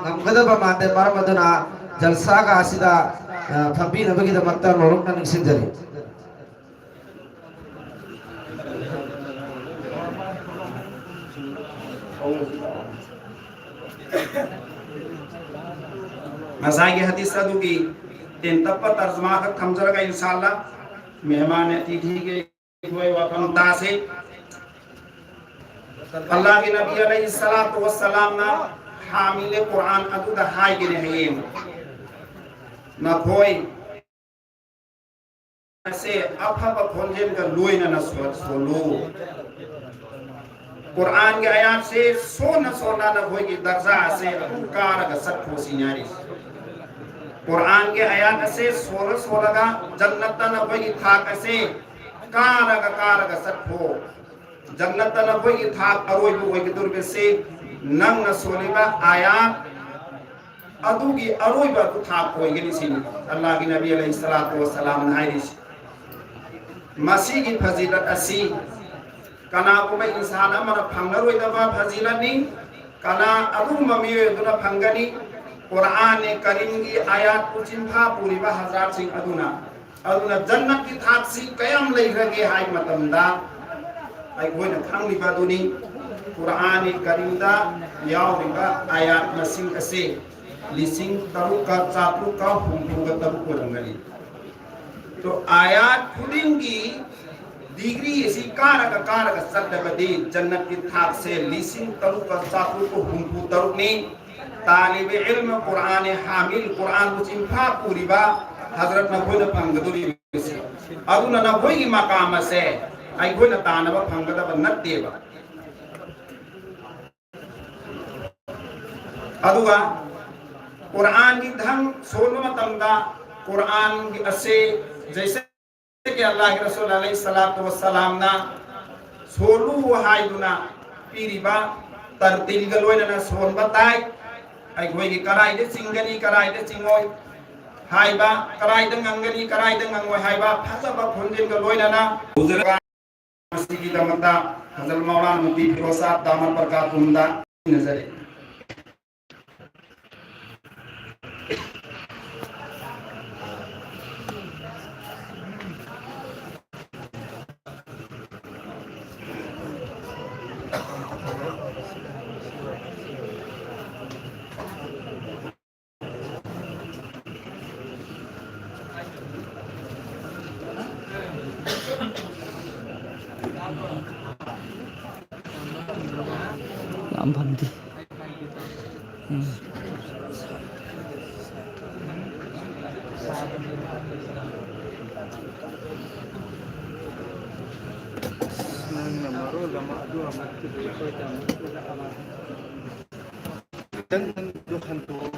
ꯉꯝꯒꯗꯕ ꯃꯥꯟꯗꯦ꯫ ꯃꯔꯝ ꯑꯗꯨꯅ ꯖꯜꯁꯥꯒ ꯑꯁꯤꯗ, ꯑ, ꯐꯝꯕꯤꯅꯕꯒꯤꯗꯃꯛꯇ ꯅꯣꯂꯨꯛꯅ ꯅꯤꯡꯁꯤꯡꯖꯔꯤ꯫ ꯉꯁꯥꯏꯒꯤ ꯍꯗꯤꯁ ꯑꯗꯨꯒꯤ ꯇꯦꯟꯇꯞꯄ ꯇꯔꯖꯃꯥ ꯈꯛ ꯊꯝꯖꯔꯒ ꯏꯟꯁꯥ ꯑꯜꯂꯥ ꯃꯦꯍꯃꯥꯟ ꯑꯇꯤꯊꯤꯒꯤ ꯑꯩꯈꯣꯏ ꯋꯥꯐꯝ ꯇꯥꯁꯤ꯫ ꯑꯜꯂꯥꯍꯒꯤ ꯅꯕꯤ ꯑꯂꯩꯍꯤ ꯁꯂꯥꯇꯨ ꯋꯁꯁꯂꯥꯝꯅ ꯍꯥꯃꯤꯂꯦ ꯀꯨꯔꯥꯟ ꯑꯗꯨꯗ ꯍꯥꯏꯒꯅꯤ ꯍꯌꯦꯡ ꯅꯈꯣꯏ ꯑꯁꯦ ꯑꯐꯕ ꯈꯣꯟꯖꯦꯜꯒ ꯂꯣꯏꯅꯅ ꯁꯣ-, ꯁꯣꯜꯂꯨ꯫ ꯀꯨꯔꯥꯟꯒꯤ ꯑꯌꯥꯠꯁꯦ ꯁꯣꯟꯅ ꯁꯣꯟꯅ ꯅꯈꯣꯏꯒꯤ ꯗꯔꯖꯥ ꯑꯁꯦ ꯑꯗꯨꯝ ꯀꯥꯔꯒ ꯆꯠꯈꯣ ꯁꯤꯅꯤ ꯍꯥꯏꯔꯤꯁꯦ꯫ ꯀꯨꯔꯥꯟꯒꯤ ꯑꯌꯥꯠ ꯑꯁꯦ ꯁꯣꯜꯂ ꯁꯣꯜꯂꯒ ꯖꯟꯅꯠꯇ ꯅꯈꯣꯏꯒꯤ ꯊꯥꯛ ꯑꯁꯦ ꯀꯥꯔꯒ ꯀꯥꯔꯒ ꯆꯠꯈꯣ꯫ ꯖꯟꯅꯠꯇ ꯅꯈꯣꯏꯒꯤ ꯊꯥꯛ ꯑꯔꯣꯏꯕ ꯑꯣꯏꯒꯗꯧꯔꯤꯕꯁꯤ ꯅꯪꯅ ꯁꯣꯜꯂꯤꯕ ꯑꯥꯌꯥꯠ ꯑꯗꯨꯒꯤ ꯑꯔꯣꯏꯕ ꯑꯗꯨ ꯊꯥꯛ ꯑꯣꯏꯒꯅꯤ ꯁꯤꯅꯤ ꯑꯜꯂꯥꯍꯒꯤ ꯅꯕꯤ ꯑꯂꯩꯍꯤ ꯁꯂꯥꯇꯨ ꯋꯁꯁꯂꯥꯝꯅ ꯍꯥꯏꯔꯤꯁꯤ꯫ ꯃꯁꯤꯒꯤ ꯐꯖꯤꯂꯠ ꯑꯁꯤ ꯀꯅꯥꯒꯨꯝꯕ ꯏꯟꯁꯥꯟ ꯑꯃꯅ ꯐꯪꯂꯔꯣꯏꯗꯕ ꯐꯖꯤꯂꯠꯅꯤ꯫ ꯀꯅꯥ ꯑꯗꯨꯒꯨꯝꯕ ꯃꯤꯑꯣꯏ ꯑꯗꯨꯅ ꯐꯪꯒꯅꯤ? ꯀꯨꯔꯥꯟ ꯀꯔꯤꯝꯒꯤ ꯑꯥꯌꯥꯠꯄꯨ ꯆꯤꯟꯐꯥ ꯄꯨꯔꯤꯕ ꯍꯖꯔꯥꯠꯁꯤꯡ ꯑꯗꯨꯅ꯫ ꯑꯗꯨꯅ ꯖꯟꯅꯠꯀꯤ ꯊꯥꯛꯁꯤ ꯀꯌꯥꯝ ꯂꯩꯈ꯭ꯔꯒꯦ ꯍꯥꯏꯕ ꯃꯇꯝꯗ, ꯑꯩꯈꯣꯏꯅ ꯈꯪꯂꯤꯕ ꯑꯗꯨꯅꯤ, ꯀꯨꯔꯥꯟ ꯀꯔꯤꯝꯗ ꯌꯥꯎꯔꯤꯕ ꯑꯥꯌꯥꯠ ꯃꯁꯤꯡ ꯑꯁꯤ ꯂꯤꯁꯤꯡ ꯇꯔꯨꯛꯀ ꯆꯥꯇ꯭ꯔꯨꯛꯀ ꯍꯨꯝꯐꯨꯒ ꯇꯔꯨꯛ ꯑꯣꯏꯔꯝꯒꯅꯤ꯫ ꯑꯗꯣ ꯑꯥꯌꯥꯠ ꯈꯨꯗꯤꯡꯒꯤ ꯗꯤꯒ꯭ꯔꯤ ꯑꯁꯤ ꯀꯥꯔꯒ ꯀꯥꯔꯒ ꯆꯠꯂꯕꯗꯤ ꯖꯟꯅꯠꯀꯤ ꯊꯥꯛꯁꯦ ꯂꯤꯁꯤꯡ ꯇꯔꯨꯛꯀ ꯆꯥꯇ꯭ꯔꯨꯛꯀ ꯍꯨꯝꯐꯨ ꯇꯔꯨꯛꯅꯤ꯫ ꯇꯥꯂꯤꯕ ꯏꯜꯃ ꯀꯨꯔꯥꯟ ꯍꯥꯃꯤꯜ ꯀꯨꯔꯥꯟꯕꯨ ꯆꯤꯟꯐꯥ ꯄꯨꯔꯤꯕ ꯍꯖꯔꯠ ꯅꯈꯣꯏꯅ ꯐꯪꯒꯗꯧꯔꯤꯕꯁꯤ꯫ ꯑꯗꯨꯅ ꯅꯈꯣꯏꯒꯤ ꯃꯀꯥꯝ ꯑꯁꯦ ꯑꯩꯈꯣꯏꯅ ꯇꯥꯟꯅꯕ ꯐꯪꯒꯗꯕ ꯅꯠꯇꯦꯕ꯫ ꯑꯗꯨꯒ ꯀꯨꯔꯥꯟꯒꯤ ꯙꯝ ꯁꯣꯟꯕ ꯃꯇꯝꯗ ꯀꯨꯔꯥꯟꯒꯤ ꯑꯁꯦ ꯖꯩꯁꯦ ꯀꯤ ꯑꯜꯂꯥꯍꯒꯤ ꯔꯁꯨꯜ ꯑꯂꯩꯍꯤ ꯁꯂꯥꯇꯨ ꯋꯁꯁꯂꯥꯝꯅ ꯁꯣꯜꯂꯨ ꯍꯥꯏꯗꯨꯅ ꯄꯤꯔꯤꯕ ꯇꯔꯇꯤꯜꯒ ꯂꯣꯏꯅꯅ ꯁꯣꯟꯕ ꯇꯥꯏ꯫ ꯑꯩꯈꯣꯏꯒꯤ ꯀꯔꯥꯏꯗ ꯆꯤꯡꯒꯅꯤ, ꯀꯔꯥꯏꯗ ꯆꯤꯡꯉꯣꯏ ꯍꯥꯏꯕ, ꯀꯔꯥꯏꯗ ꯉꯪꯒꯅꯤ, ꯀꯔꯥꯏꯗ ꯉꯪꯉꯣꯏ ꯍꯥꯏꯕ ꯐꯖꯕ ꯈꯣꯟꯖꯦꯜꯒ ꯂꯣꯏꯅꯅ ꯍꯧꯖꯔꯒ ꯃꯁꯤꯒꯤꯗꯃꯛꯇ ꯐꯖꯜ ꯃꯧꯂꯥꯅꯥ ꯃꯨꯐꯇꯤ ꯐꯤꯔꯣꯖ ꯁꯥꯍꯕ ꯗꯥꯃꯠ ꯕꯔꯀꯥꯇꯨꯍꯨꯝꯗ ꯁꯤꯟꯅꯖꯔꯤ꯫ ꯌꯥꯝ ꯐꯪꯗꯦ꯫ ꯎꯝ꯫ ꯅꯪꯅ ꯃꯔꯣꯜ ꯑꯃ ꯑꯗꯨ ꯑꯃ ꯈꯤꯇꯪ ꯈꯟꯗꯣꯛꯑꯣ꯫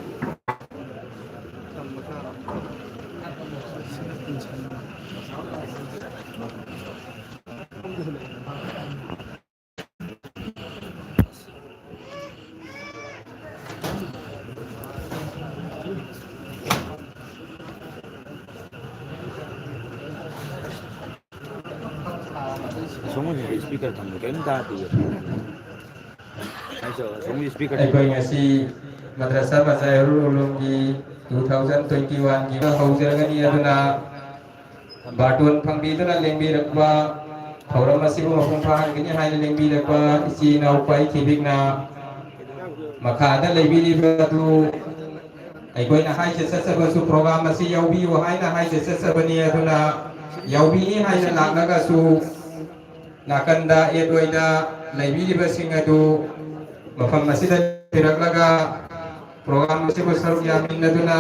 ꯁ꯭ꯄꯤꯀꯔ ꯊꯝꯕ ꯀꯔꯤꯝ ꯇꯥꯗꯦ꯫ ꯑꯩꯁꯨ ꯑꯁꯣꯝꯒꯤ ꯁ꯭ꯄꯤꯀꯔ ꯑꯩꯈꯣꯏ ꯉꯁꯤ ꯃꯗ꯭ꯔꯁꯥ ꯃꯖꯥꯍꯤꯔꯨꯜ ꯎꯂꯨꯝꯒꯤ two thousand twenty one ꯒꯤ ꯍꯧꯖꯔꯒꯅꯤ, ꯑꯗꯨꯅ ꯕꯥꯔꯇꯣꯟ ꯐꯪꯕꯤꯗꯨꯅ ꯂꯦꯡꯕꯤꯔꯛꯄ, ꯊꯧꯔꯝ ꯑꯁꯤꯕꯨ ꯃꯄꯨꯡ ꯐꯥꯍꯟꯒꯅꯤ ꯍꯥꯏꯅ ꯂꯦꯡꯕꯤꯔꯛꯄ ꯏꯆꯦ ꯏꯅꯥꯎ ꯄꯥꯏꯈꯤꯕꯤꯛꯅ ꯃꯈꯥꯗ ꯂꯩꯕꯤꯔꯤꯕ ꯑꯗꯨ ꯑꯩꯈꯣꯏꯅ ꯍꯥꯏꯖ ꯆꯠꯆꯕꯁꯨ program ꯑꯁꯤ ꯌꯥꯎꯕꯤꯌꯨ ꯍꯥꯏꯅ ꯍꯥꯏꯖ ꯆꯠꯆꯕꯅꯤ꯫ ꯑꯗꯨꯅ ꯌꯥꯎꯕꯤꯅꯤ ꯍꯥꯏꯅ ꯂꯥꯛꯂꯒꯁꯨ ꯅꯥꯀꯟꯗ ꯑꯦꯠ ꯑꯣꯏꯅ ꯂꯩꯕꯤꯔꯤꯕꯁꯤꯡ ꯑꯗꯨ ꯃꯐꯝ ꯑꯁꯤꯗ ꯂꯩꯕꯤꯔꯛꯂꯒ program ꯑꯁꯤꯕꯨ ꯁꯔꯨꯛ ꯌꯥꯃꯤꯟꯅꯗꯨꯅ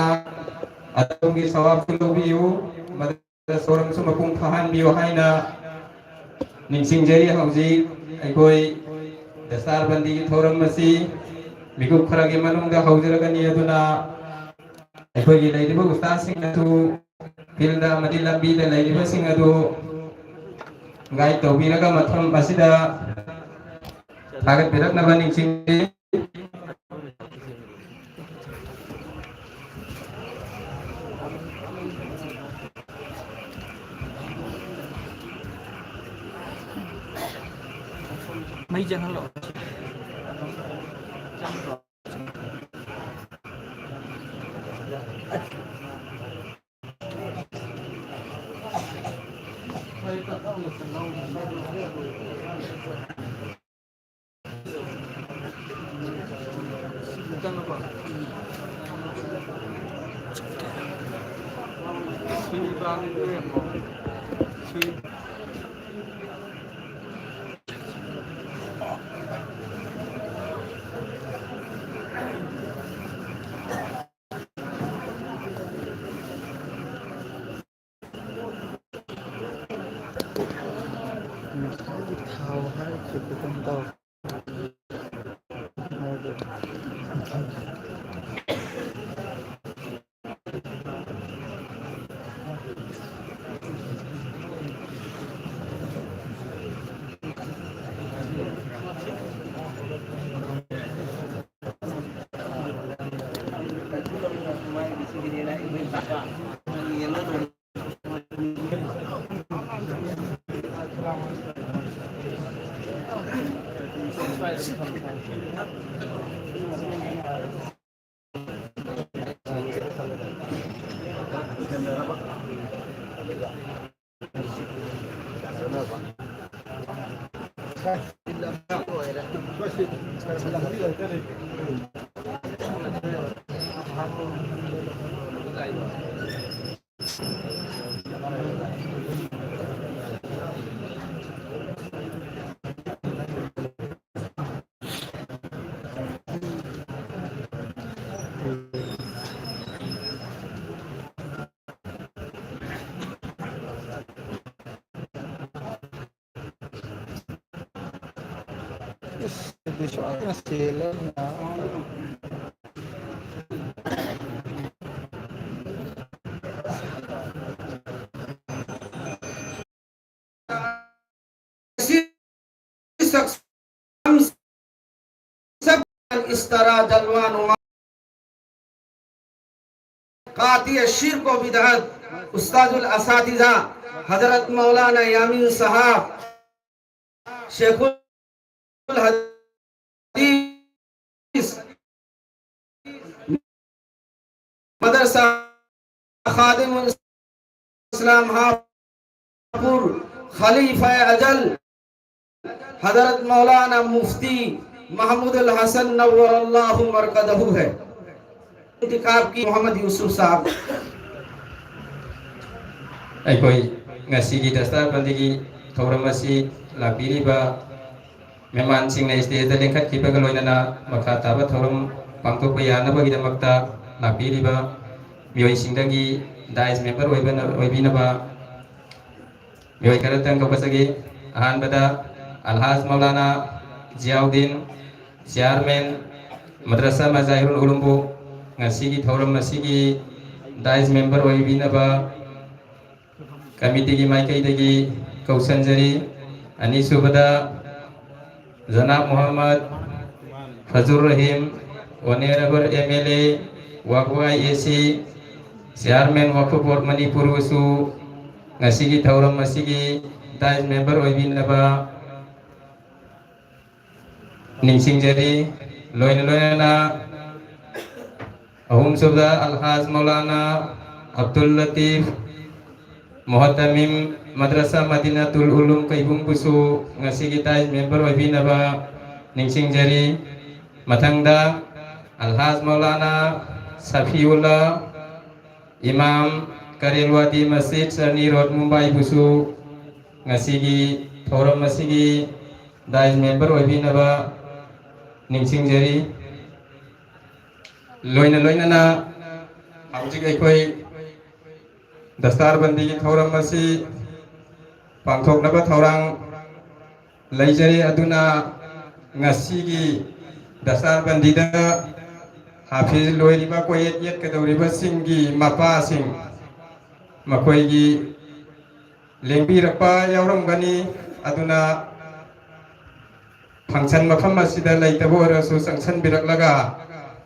ꯑꯗꯣꯝꯒꯤ ꯁꯋꯥꯕꯁꯨ ꯂꯧꯕꯤꯌꯨ꯫ ꯊꯧꯔꯝꯁꯨ ꯃꯄꯨꯡ ꯐꯥꯍꯟꯕꯤꯌꯨ ꯍꯥꯏꯅ ꯅꯤꯡꯁꯤꯡꯖꯔꯤ꯫ ꯍꯧꯖꯤꯛ ꯑꯩꯈꯣꯏ ꯗꯁꯇꯥꯔꯕꯟꯗꯤꯒꯤ ꯊꯧꯔꯝ ꯑꯁꯤ ꯃꯤꯀꯨꯞ ꯈꯔꯒꯤ ꯃꯅꯨꯡꯗ ꯍꯧꯖꯔꯒꯅꯤ꯫ ꯑꯗꯨꯅ ꯑꯩꯈꯣꯏꯒꯤ ꯂꯩꯔꯤꯕ ꯎꯁꯇꯥꯗꯁꯤꯡꯅꯁꯨ field ꯑꯃꯗꯤ ꯂꯝꯕꯤꯗ ꯂꯩꯔꯤꯕꯁꯤꯡ ꯑꯗꯨ guide ꯇꯧꯕꯤꯔꯒ ꯃꯐꯝ ꯑꯁꯤꯗ ꯊꯥꯒꯠꯄꯤꯔꯛꯅꯕ ꯅꯤꯡꯁꯤꯡꯖꯔꯤ꯫ ꯃꯩ ꯆꯪꯍꯜꯂꯣ꯫ ꯉꯁꯥꯏꯒꯤ ꯊꯥꯎ ꯍꯥꯏꯈꯤꯕꯒꯨꯝ ꯇꯧ꯫ Isi, isi, isi, isi. اس طرح جلوہ نما قاطع شرک و بدعت، استاد الاساتذہ حضرت مولانا یامین صاحب، شیخ الحدیث، مدرسہ خادم الاسلام ہاپور، خلیفہ اجل حضرت مولانا مفتی محمود الحسن نور اللہ مرقدہ ہے۔ انتخاب کی محمد یوسف صاحب۔ ꯑꯩꯈꯣꯏ ꯉꯁꯤꯒꯤ ꯗꯁꯇꯥꯔꯕꯟꯗꯤꯒꯤ ꯊꯧꯔꯝ ꯑꯁꯤ ꯂꯥꯛꯄꯤꯔꯤꯕ ꯃꯦꯍꯃꯥꯟꯁꯤꯡꯅ ꯁ꯭ꯇꯦꯖꯇ ꯂꯦꯡꯈꯠꯈꯤꯕꯒ ꯂꯣꯏꯅꯅ ꯃꯈꯥ ꯇꯥꯕ ꯊꯧꯔꯝ ꯄꯥꯡꯊꯣꯛꯄ ꯌꯥꯅꯕꯒꯤꯗꯃꯛꯇ ꯂꯥꯛꯄꯤꯔꯤꯕ ꯃꯤꯑꯣꯏꯁꯤꯡꯗꯒꯤ ꯗꯥꯏꯁ ꯃꯦꯝꯕꯔ ꯑꯣꯏꯕꯅ-, ꯑꯣꯏꯕꯤꯅꯕ ꯃꯤꯑꯣꯏ ꯈꯔꯇꯪ ꯀꯧꯈꯠꯆꯒꯦ꯫ ꯑꯍꯥꯟꯕꯗ ꯑꯜꯍꯥꯖ ꯃꯧꯂꯥꯅꯥ ꯖꯤꯌꯥꯎꯗꯤꯟ, ꯆꯤꯌꯥꯔꯃꯦꯟ, ꯃꯗ꯭ꯔꯁꯥ ꯃꯖꯥꯍꯤꯔꯨꯜ ꯎꯂꯨꯝꯕꯨ ꯉꯁꯤꯒꯤ ꯊꯧꯔꯝ ꯑꯁꯤꯒꯤ ꯗꯥꯏꯁ ꯃꯦꯝꯕꯔ ꯑꯣꯏꯕꯤꯅꯕ ꯀꯃꯤꯇꯤꯒꯤ ꯃꯥꯏꯀꯩꯗꯒꯤ ꯀꯧꯁꯟꯖꯔꯤ꯫ ꯑꯅꯤꯁꯨꯕꯗ ꯖꯅꯥꯕ ꯃꯨꯍꯝꯃꯗ ꯐꯖꯨꯔ Rahim, honourable M L A, ꯋꯥꯒꯋꯥꯏ ꯑꯦ ꯁꯤ, ꯆꯤꯌꯥꯔꯃꯦꯟ ꯋꯥꯛꯐ ꯕꯣꯔꯗ ꯃꯅꯤꯄꯨꯔꯕꯨꯁꯨ ꯉꯁꯤꯒꯤ ꯊꯧꯔꯝ ꯑꯁꯤꯒꯤ ꯗꯥꯏꯁ ꯃꯦꯝꯕꯔ ꯑꯣꯏꯕꯤꯅꯕ ꯅꯤꯡꯁꯤꯡꯖꯔꯤ꯫ ꯂꯣꯏꯅ ꯂꯣꯏꯅꯅ ꯑꯍꯨꯝꯁꯨꯕꯗ ꯑꯜꯍꯥꯖ ꯃꯧꯂꯥꯅꯥ ꯑꯕꯗꯨꯜ ꯂꯇꯤꯐ ꯃꯨꯍꯇꯃꯤꯝ ꯃꯗ꯭ꯔꯁꯥ ꯃꯗꯤꯅꯥꯇꯨꯜ ꯎꯂꯨꯝ ꯀꯩꯕꯨꯝꯕꯨꯁꯨ ꯉꯁꯤꯒꯤ ꯗꯥꯏꯁ ꯃꯦꯝꯕꯔ ꯑꯣꯏꯕꯤꯅꯕ ꯅꯤꯡꯁꯤꯡꯖꯔꯤ꯫ ꯃꯊꯪꯗ ꯑꯜꯍꯥꯖ ꯃꯧꯂꯥꯅꯥ ꯁꯐꯤꯎꯜꯂꯥ ꯏꯃꯥꯝ ꯀꯔꯦꯜꯋꯥꯗꯤ ꯃꯁꯖꯤꯗ ꯆꯔꯅꯤ ꯔꯣꯗ ꯃꯨꯝꯕꯥꯏꯕꯨꯁꯨ ꯉꯁꯤꯒꯤ ꯊꯧꯔꯝ ꯑꯁꯤꯒꯤ ꯗꯥꯏꯁ ꯃꯦꯝꯕꯔ ꯑꯣꯏꯕꯤꯅꯕ ꯅꯤꯡꯁꯤꯡꯖꯔꯤ꯫ ꯂꯣꯏꯅ ꯂꯣꯏꯅꯅ ꯍꯧꯖꯤꯛ ꯑꯩꯈꯣꯏ ꯗꯁꯇꯥꯔꯕꯟꯗꯤꯒꯤ ꯊꯧꯔꯝ ꯑꯁꯤ ꯄꯥꯡꯊꯣꯛꯅꯕ ꯊꯧꯔꯥꯡ ꯂꯩꯖꯔꯤ꯫ ꯑꯗꯨꯅ ꯉꯁꯤꯒꯤ ꯗꯁꯇꯥꯔꯕꯟꯗꯤꯗ ꯍꯥꯐꯤꯖ ꯂꯣꯏꯔꯤꯕ, ꯀꯣꯌꯦꯠ ꯌꯦꯠꯀꯗꯧꯔꯤꯕꯁꯤꯡꯒꯤ ꯃꯄꯥꯁꯤꯡ, ꯃꯈꯣꯏꯒꯤ ꯂꯦꯡꯕꯤꯔꯛꯄ ꯌꯥꯎꯔꯝꯒꯅꯤ꯫ ꯑꯗꯨꯅ ꯐꯪꯁꯟ ꯃꯐꯝ ꯑꯁꯤꯗ ꯂꯩꯇꯕ ꯑꯣꯏꯔꯁꯨ ꯆꯪꯁꯟꯕꯤꯔꯛꯂꯒ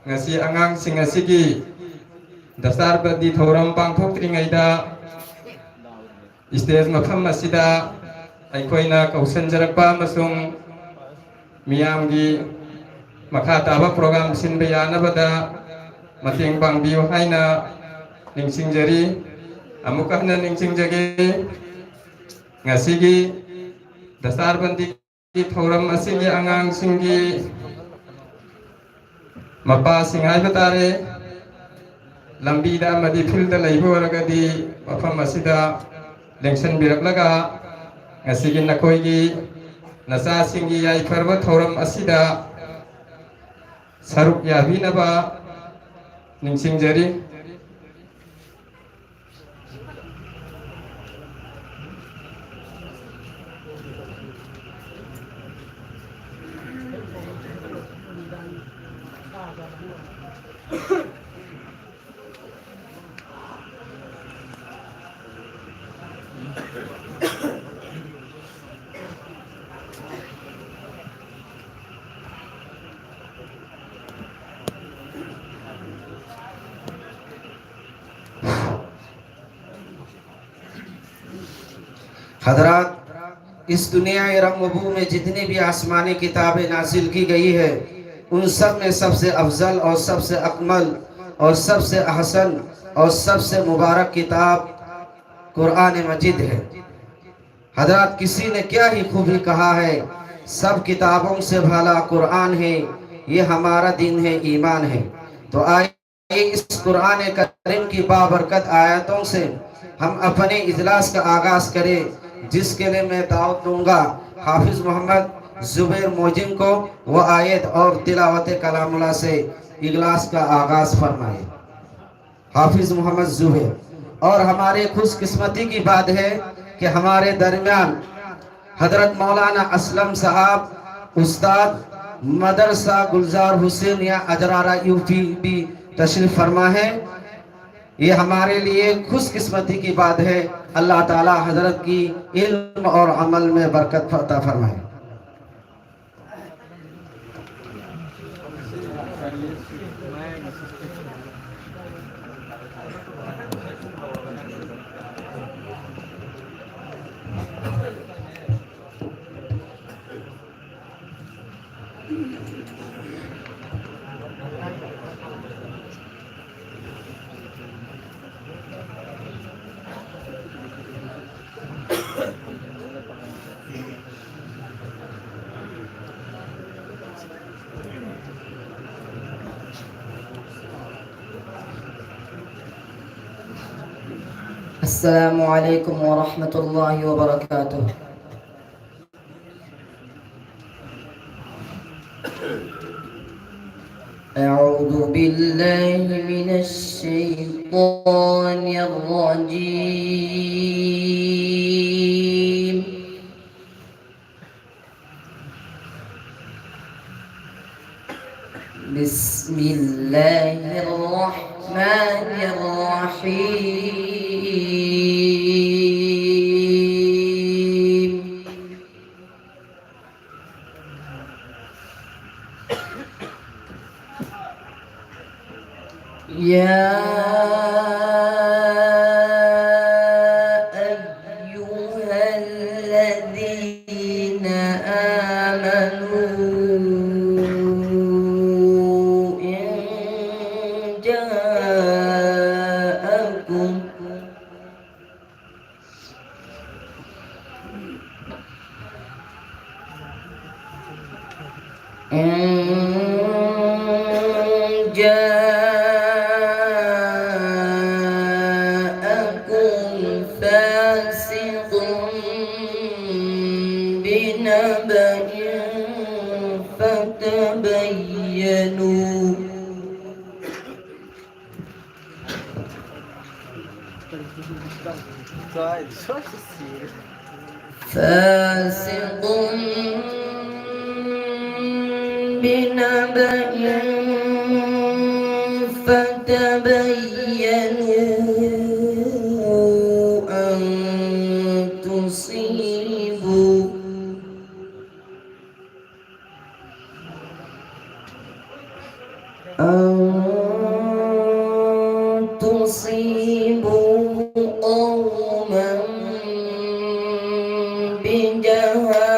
ꯉꯁꯤ ꯑꯉꯥꯡꯁꯤꯡ ꯑꯁꯤꯒꯤ ꯗꯁꯇꯥꯔꯕꯟꯗꯤ ꯊꯧꯔꯝ ꯄꯥꯡꯊꯣꯛꯇ꯭ꯔꯤꯉꯩꯗ ꯁ꯭ꯇꯦꯖ ꯃꯐꯝ ꯑꯁꯤꯗ ꯑꯩꯈꯣꯏꯅ ꯀꯧꯁꯟꯖꯔꯛꯄ ꯑꯃꯁꯨꯡ ꯃꯤꯌꯥꯝꯒꯤ ꯃꯈꯥ ꯇꯥꯕ ꯄ꯭ꯔꯣꯒ꯭ꯔꯥꯝ ꯁꯤꯟꯕ ꯌꯥꯅꯕꯗ ꯃꯇꯦꯡ ꯄꯥꯡꯕꯤꯌꯨ ꯍꯥꯏꯅ ꯅꯤꯡꯁꯤꯡꯖꯔꯤ꯫ ꯑꯃꯨꯛꯀ ꯍꯟꯅ ꯅꯤꯡꯁꯤꯡꯖꯒꯦ, ꯉꯁꯤꯒꯤ ꯗꯁꯇꯥꯔꯕꯟꯗꯤ ꯊꯧꯔꯝ ꯑꯁꯤꯒꯤ ꯑꯉꯥꯡꯁꯤꯡꯒꯤ ꯃꯄꯥꯁꯤꯡ ꯍꯥꯏꯕ ꯇꯥꯔꯦ, ꯂꯝꯕꯤꯗ ꯑꯃꯗꯤ ꯐꯤꯜꯗ ꯂꯩꯕ ꯑꯣꯏꯔꯒꯗꯤ ꯃꯐꯝ ꯑꯁꯤꯗ ꯂꯦꯡꯁꯟꯕꯤꯔꯛꯂꯒ ꯉꯁꯤꯒꯤ ꯅꯈꯣꯏꯒꯤ ꯅꯆꯥꯁꯤꯡꯒꯤ ꯌꯥꯏꯐꯔꯕ ꯊꯧꯔꯝ ꯑꯁꯤꯗ ꯁꯔꯨꯛ ꯌꯥꯕꯤꯅꯕ ꯅꯤꯡꯁꯤꯡꯖꯔꯤ꯫ ꯍꯗꯔꯥꯠ, इस दुनिया रंग व बू में जितनी भी आसमानी किताबें नाजिल की गई है, उन सब में सबसे अफजल और सबसे अकमल और सबसे अहसन और सबसे मुबारक किताब कुरान मजीद है। हजरत, किसी ने क्या ही खूबी कहा है, सब किताबों से भला कुरान है, ये हमारा दीन है, ईमान है। तो आइए, इस कुरान करीम की बाबरकत आयतों से हम अपने इजलास का आगाज करें, जिसके लिए मैं दावत दूंगा हाफिज मोहम्मद जुबैर मोजिम को। वो आयत और तिलावत कलामुल्लाह से इजलास का आगाज फरमाए। हाफिज मोहम्मद जुबैर। और हमारे खुशकिस्मती की बात है कि हमारे दरमियान हजरत मौलाना असलम साहब, उस्ताद मदरसा गुलजार हुसैनिया अजरारा, यूपी भी तशरीफ फरमा है। ये हमारे लिए खुशकिस्मती की बात है। अल्लाह ताला हजरत की इल्म और अमल में बरकत अता फरमाए। السلام عليكم ورحمة الله وبركاته. أعوذ بالله من الشيطان الرجيم. بسم الله الرحمن الرحيم. يا أيها الذين إن جاءكم إن جاءكم فاسق بنبأ فتبينوا فاسق بنبأ فتبينوا أن تصيبوا أن تصيبوا قوما بجهالة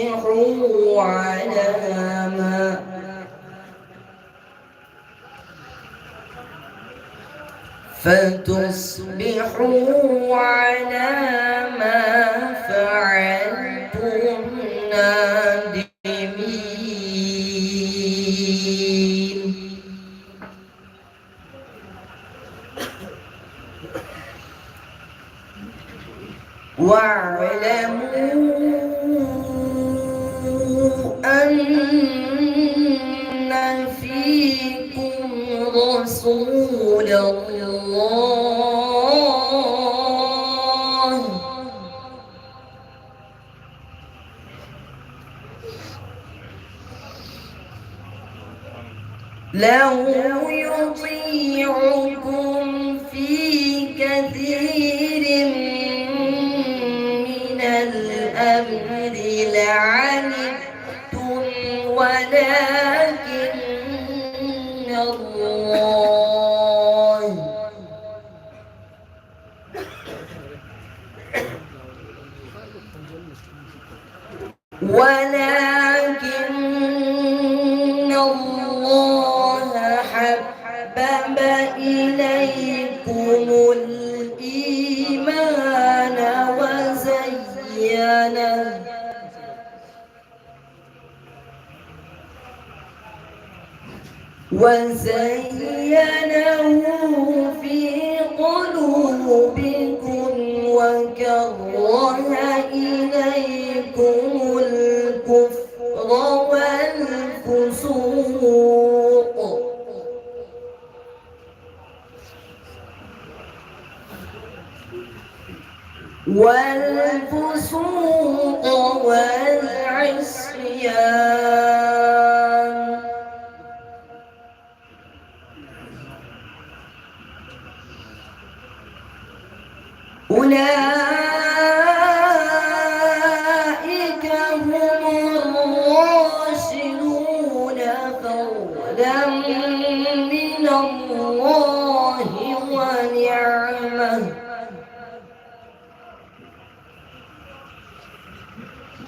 فتصبحوا على ما فتصبحوا على ما فعلتم نادمين. واعلموا أن فيكم رسول الله لو يطيعكم في كثير من الأمر لعنتم ولكن الله ولكن الله حبب إليكم الإيمان وزينه وزينه في قلوبكم وكره إليكم الكفر والفسوق والفسوق والعصيان. أولئك هم الراشدون فضلا من الله ونعمة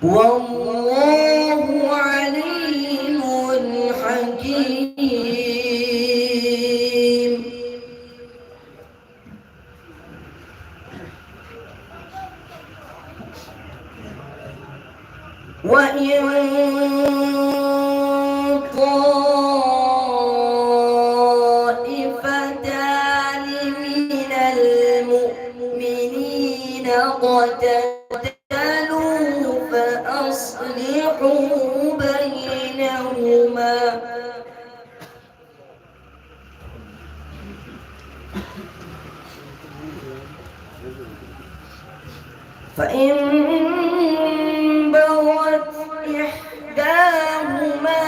والله عليم حكيم. وإن طائفتان من المؤمنين اقتتلوا فأصلحوا بينهما فإن بغت إحداهما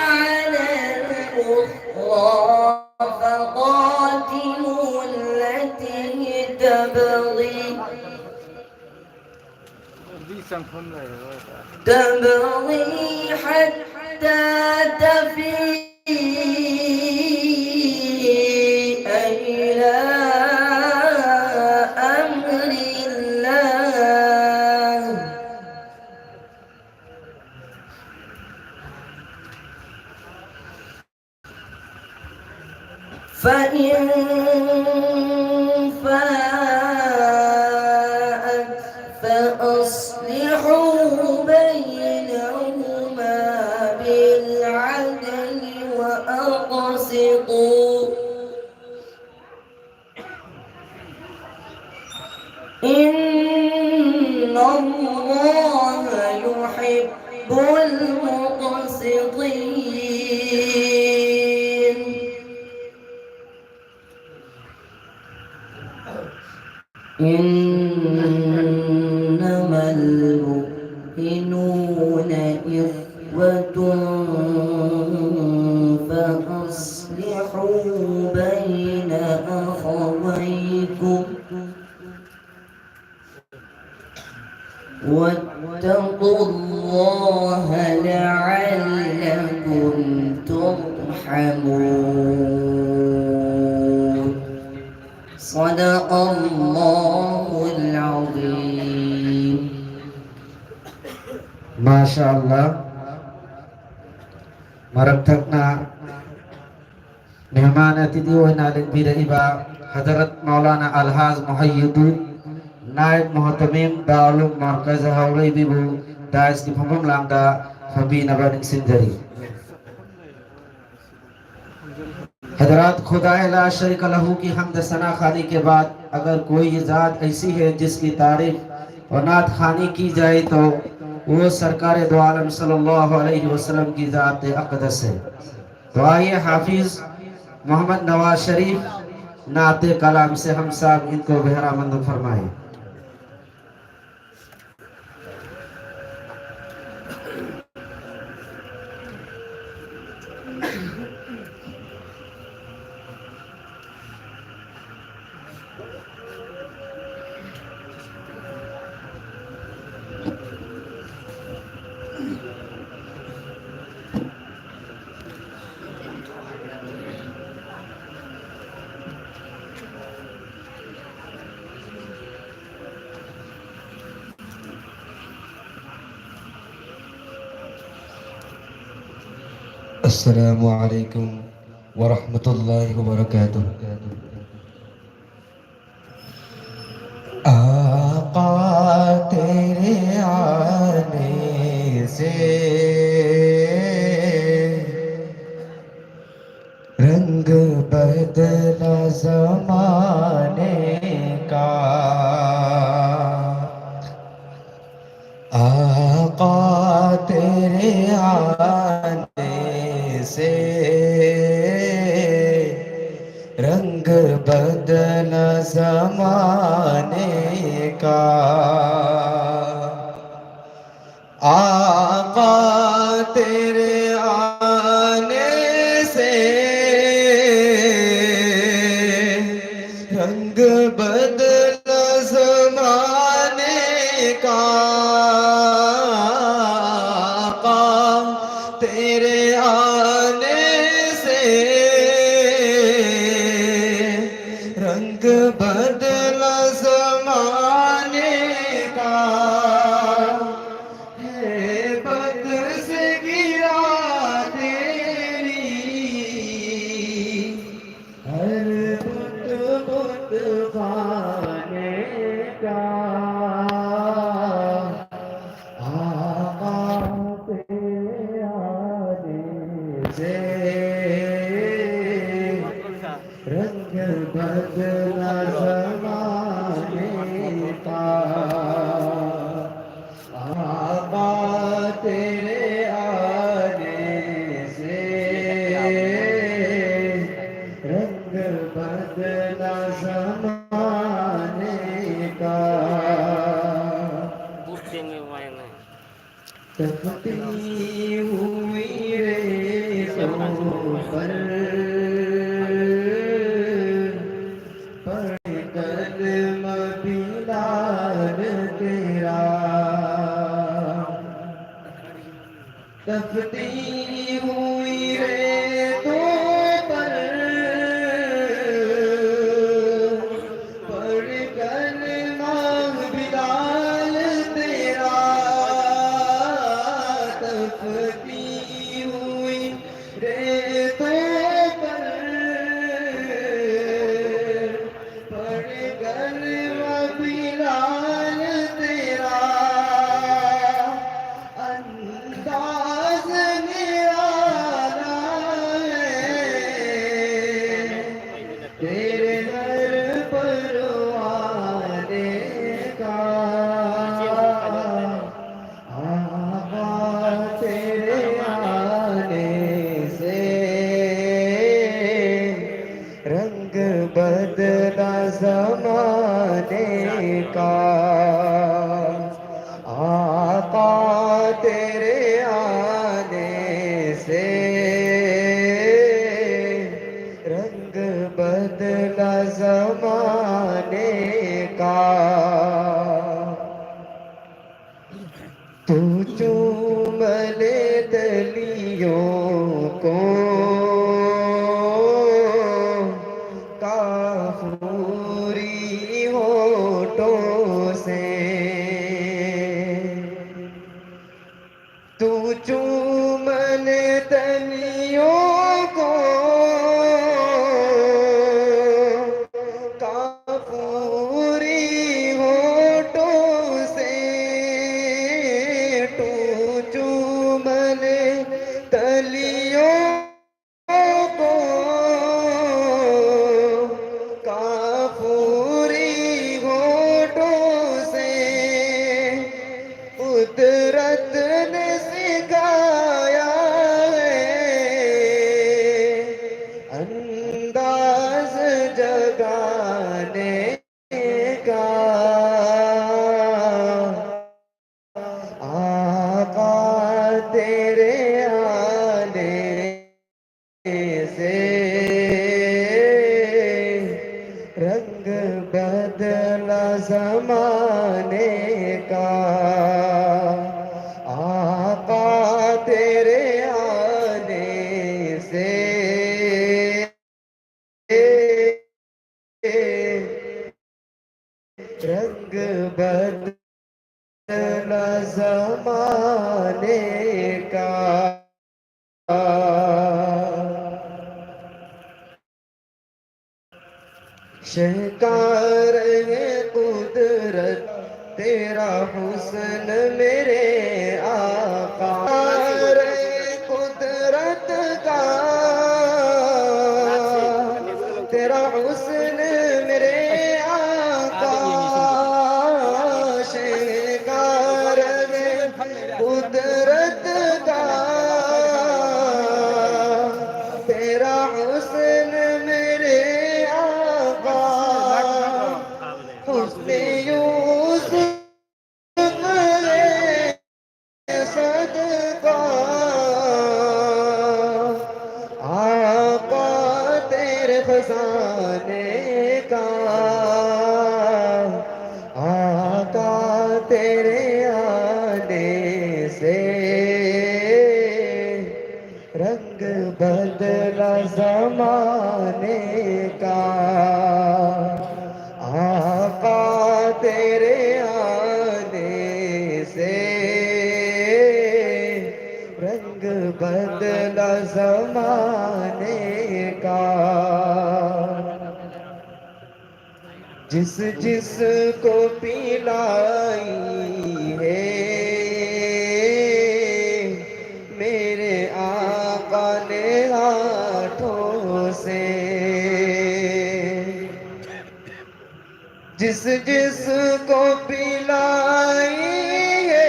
على الأخرى فقاتلوا التي تبغي تبغي حتى تفيء إلى أمر الله فإن فاءت فأصلحوا بينهما بالعدل وأقسطوا، إن الله يحب المقسطين. إنما المؤمنون إخوة فأصلحوا بين أخويكم واتقوا الله لعلكم ترحمون. صدق الله العظيم. Masha Allah. ꯃꯔꯛ ꯊꯠꯅ ꯃꯦꯍꯃꯥꯟ ꯑꯇꯤꯊꯤ ꯑꯣꯏꯅ ꯂꯦꯡꯕꯤꯔꯛꯏꯕ ꯍꯖꯔꯠ ꯃꯧꯂꯥꯅꯥ ꯑꯜꯍꯥꯖ ꯃꯨꯍꯩꯌꯤꯗꯨ ꯅꯥꯏꯕ ꯃꯨꯍꯇꯃꯤꯝ ꯗꯥꯔꯨꯜ ꯃꯔꯀꯖ ꯍꯥꯎꯔꯩꯕꯤꯕꯨ ꯗꯥꯏꯁꯀꯤ ꯐꯝꯐꯝ ꯂꯥꯡꯗ ꯐꯝꯕꯤꯅꯕ ꯅꯤꯡꯁꯤꯡꯖꯔꯤ꯫ हजरात, खुदा ला शरीक लहू की हमद सना खानी के बाद अगर कोई ज़ात ऐसी है जिसकी तारीफ और नात खानी की जाए तो वो सरकार दो आलम सल्लल्लाहु अलैहि वसल्लम की ज़ात अकदस है। तो आइए हाफिज मोहम्मद नवाज शरीफ नाते कलाम से हम साहब इनको बहरामंद फरमाएं। السلام عليكم ورحمة الله وبركاته. آقا تیرے آنے سے رنگ بدلا زمانے کا، آقا تیرے آنے سے رنگ بدلا زمانے کا۔ آقا تیرے آنے سے رنگ بدلا زمانے کا۔ آقا تیرے آنے سے رنگ بدلا زمانے کا۔ ہیبت سے گرا تیری ہر بت بت خانے کا۔ آقا تیرے آنے سے رنگ بدلا زمانے کا۔ آقا تیرے آنے سے رنگ بدلا زمانے کا۔ تپتی ہوئی ریتوں پر پڑھ کلمہ بلال تیرا۔ تپتی ہوئی ریتوں پر پڑھ کلمہ بلال تیرا۔ تپتی ہوئی ریتوں پر تیرے آنے سے رنگ بدلا زمانے کا۔ تو چوم لے تلیوں کو، کافوری ہونٹوں سے۔ تو چوم لے تلیوں کو، کافوری ہونٹوں سے۔ تو چوم لے تلیوں کو، کافوری ہونٹوں سے۔ قدرت نے سکھایا ہے انداز جگانے کا۔ آقا، تیرے آنے سے رنگ بدلا زمانے کا۔ آقا، تیرے آنے سے رنگ بدلا زمانے کا۔ شہکار ہے قدرت، تیرا حسن میرے آقا۔ شہکار ہے قدرت کا، تیرا حسن میرے آقا۔ شہکار ہے قدرت کا، تیرا حسن میرے آقا۔ حسن یوسف ہے जिस जिसको पिलाई है मेरे आका ने हाथों से, जिस जिसको पिलाई है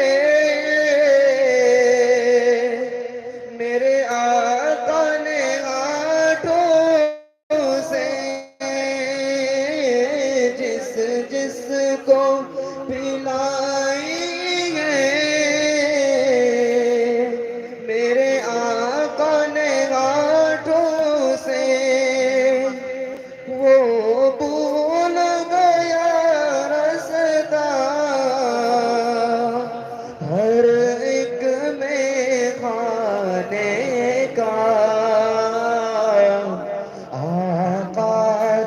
मेरे आका ने हाथों से, जिस जिसको पिलाई है मेरे आका ने हाथों से, वो भूल गया रास्ता हर एक में खाने का। आका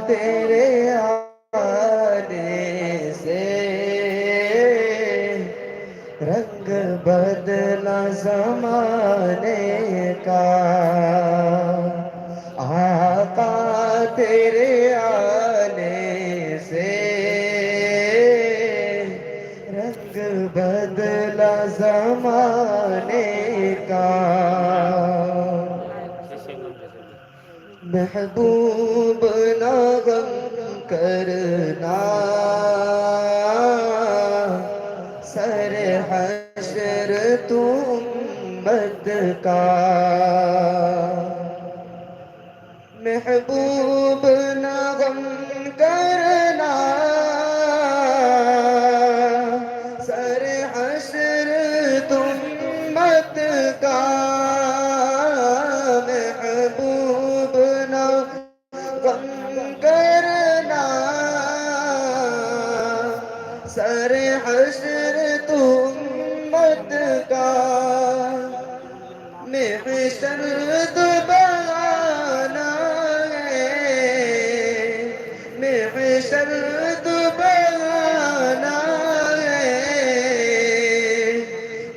तेरे आने से रंग बदला जमाने का। आका तेरे आने से रंग बदला जमाने का। महबूब ना गम करना, सर हशर तू उम्मत का। महबूब ना गम करना, सर हशर तू उम्मत का। महबूब ना गम करना, सर हशर तू उम्मत का। महशर दोबारा है, महशर दोबारा है,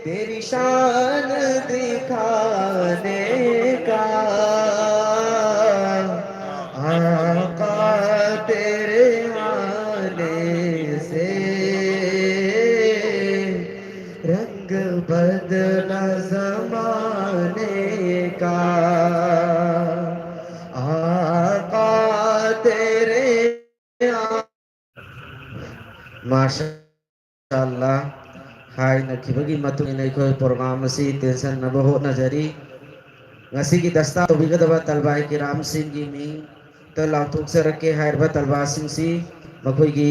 तेरी शान दिखाने का। आका तेरे بدل زمانے کا آقا تیرے ꯃꯥꯁꯥ ꯑꯜꯂꯥ꯫ ꯍꯥꯏꯅꯈꯤꯕꯒꯤ ꯃꯇꯨꯡ ꯏꯟꯅ ꯑꯩꯈꯣꯏ ꯄ꯭ꯔꯣꯒ꯭ꯔꯥꯝ ꯑꯁꯤ ꯇꯦꯟꯁꯟꯅꯕ ꯍꯣꯠꯅꯖꯔꯤ꯫ ꯉꯁꯤꯒꯤ ꯗꯁꯇꯥ ꯇꯧꯕꯤꯒꯗꯕ ꯇꯜꯕꯥꯏ ꯀꯤꯔꯥꯝꯁꯤꯡꯒꯤ ꯃꯤꯡꯗ ꯂꯥꯎꯊꯣꯛꯆꯔꯛꯀꯦ꯫ ꯍꯥꯏꯔꯤꯕ ꯇꯜꯕꯥꯁꯤꯡꯁꯤ ꯃꯈꯣꯏꯒꯤ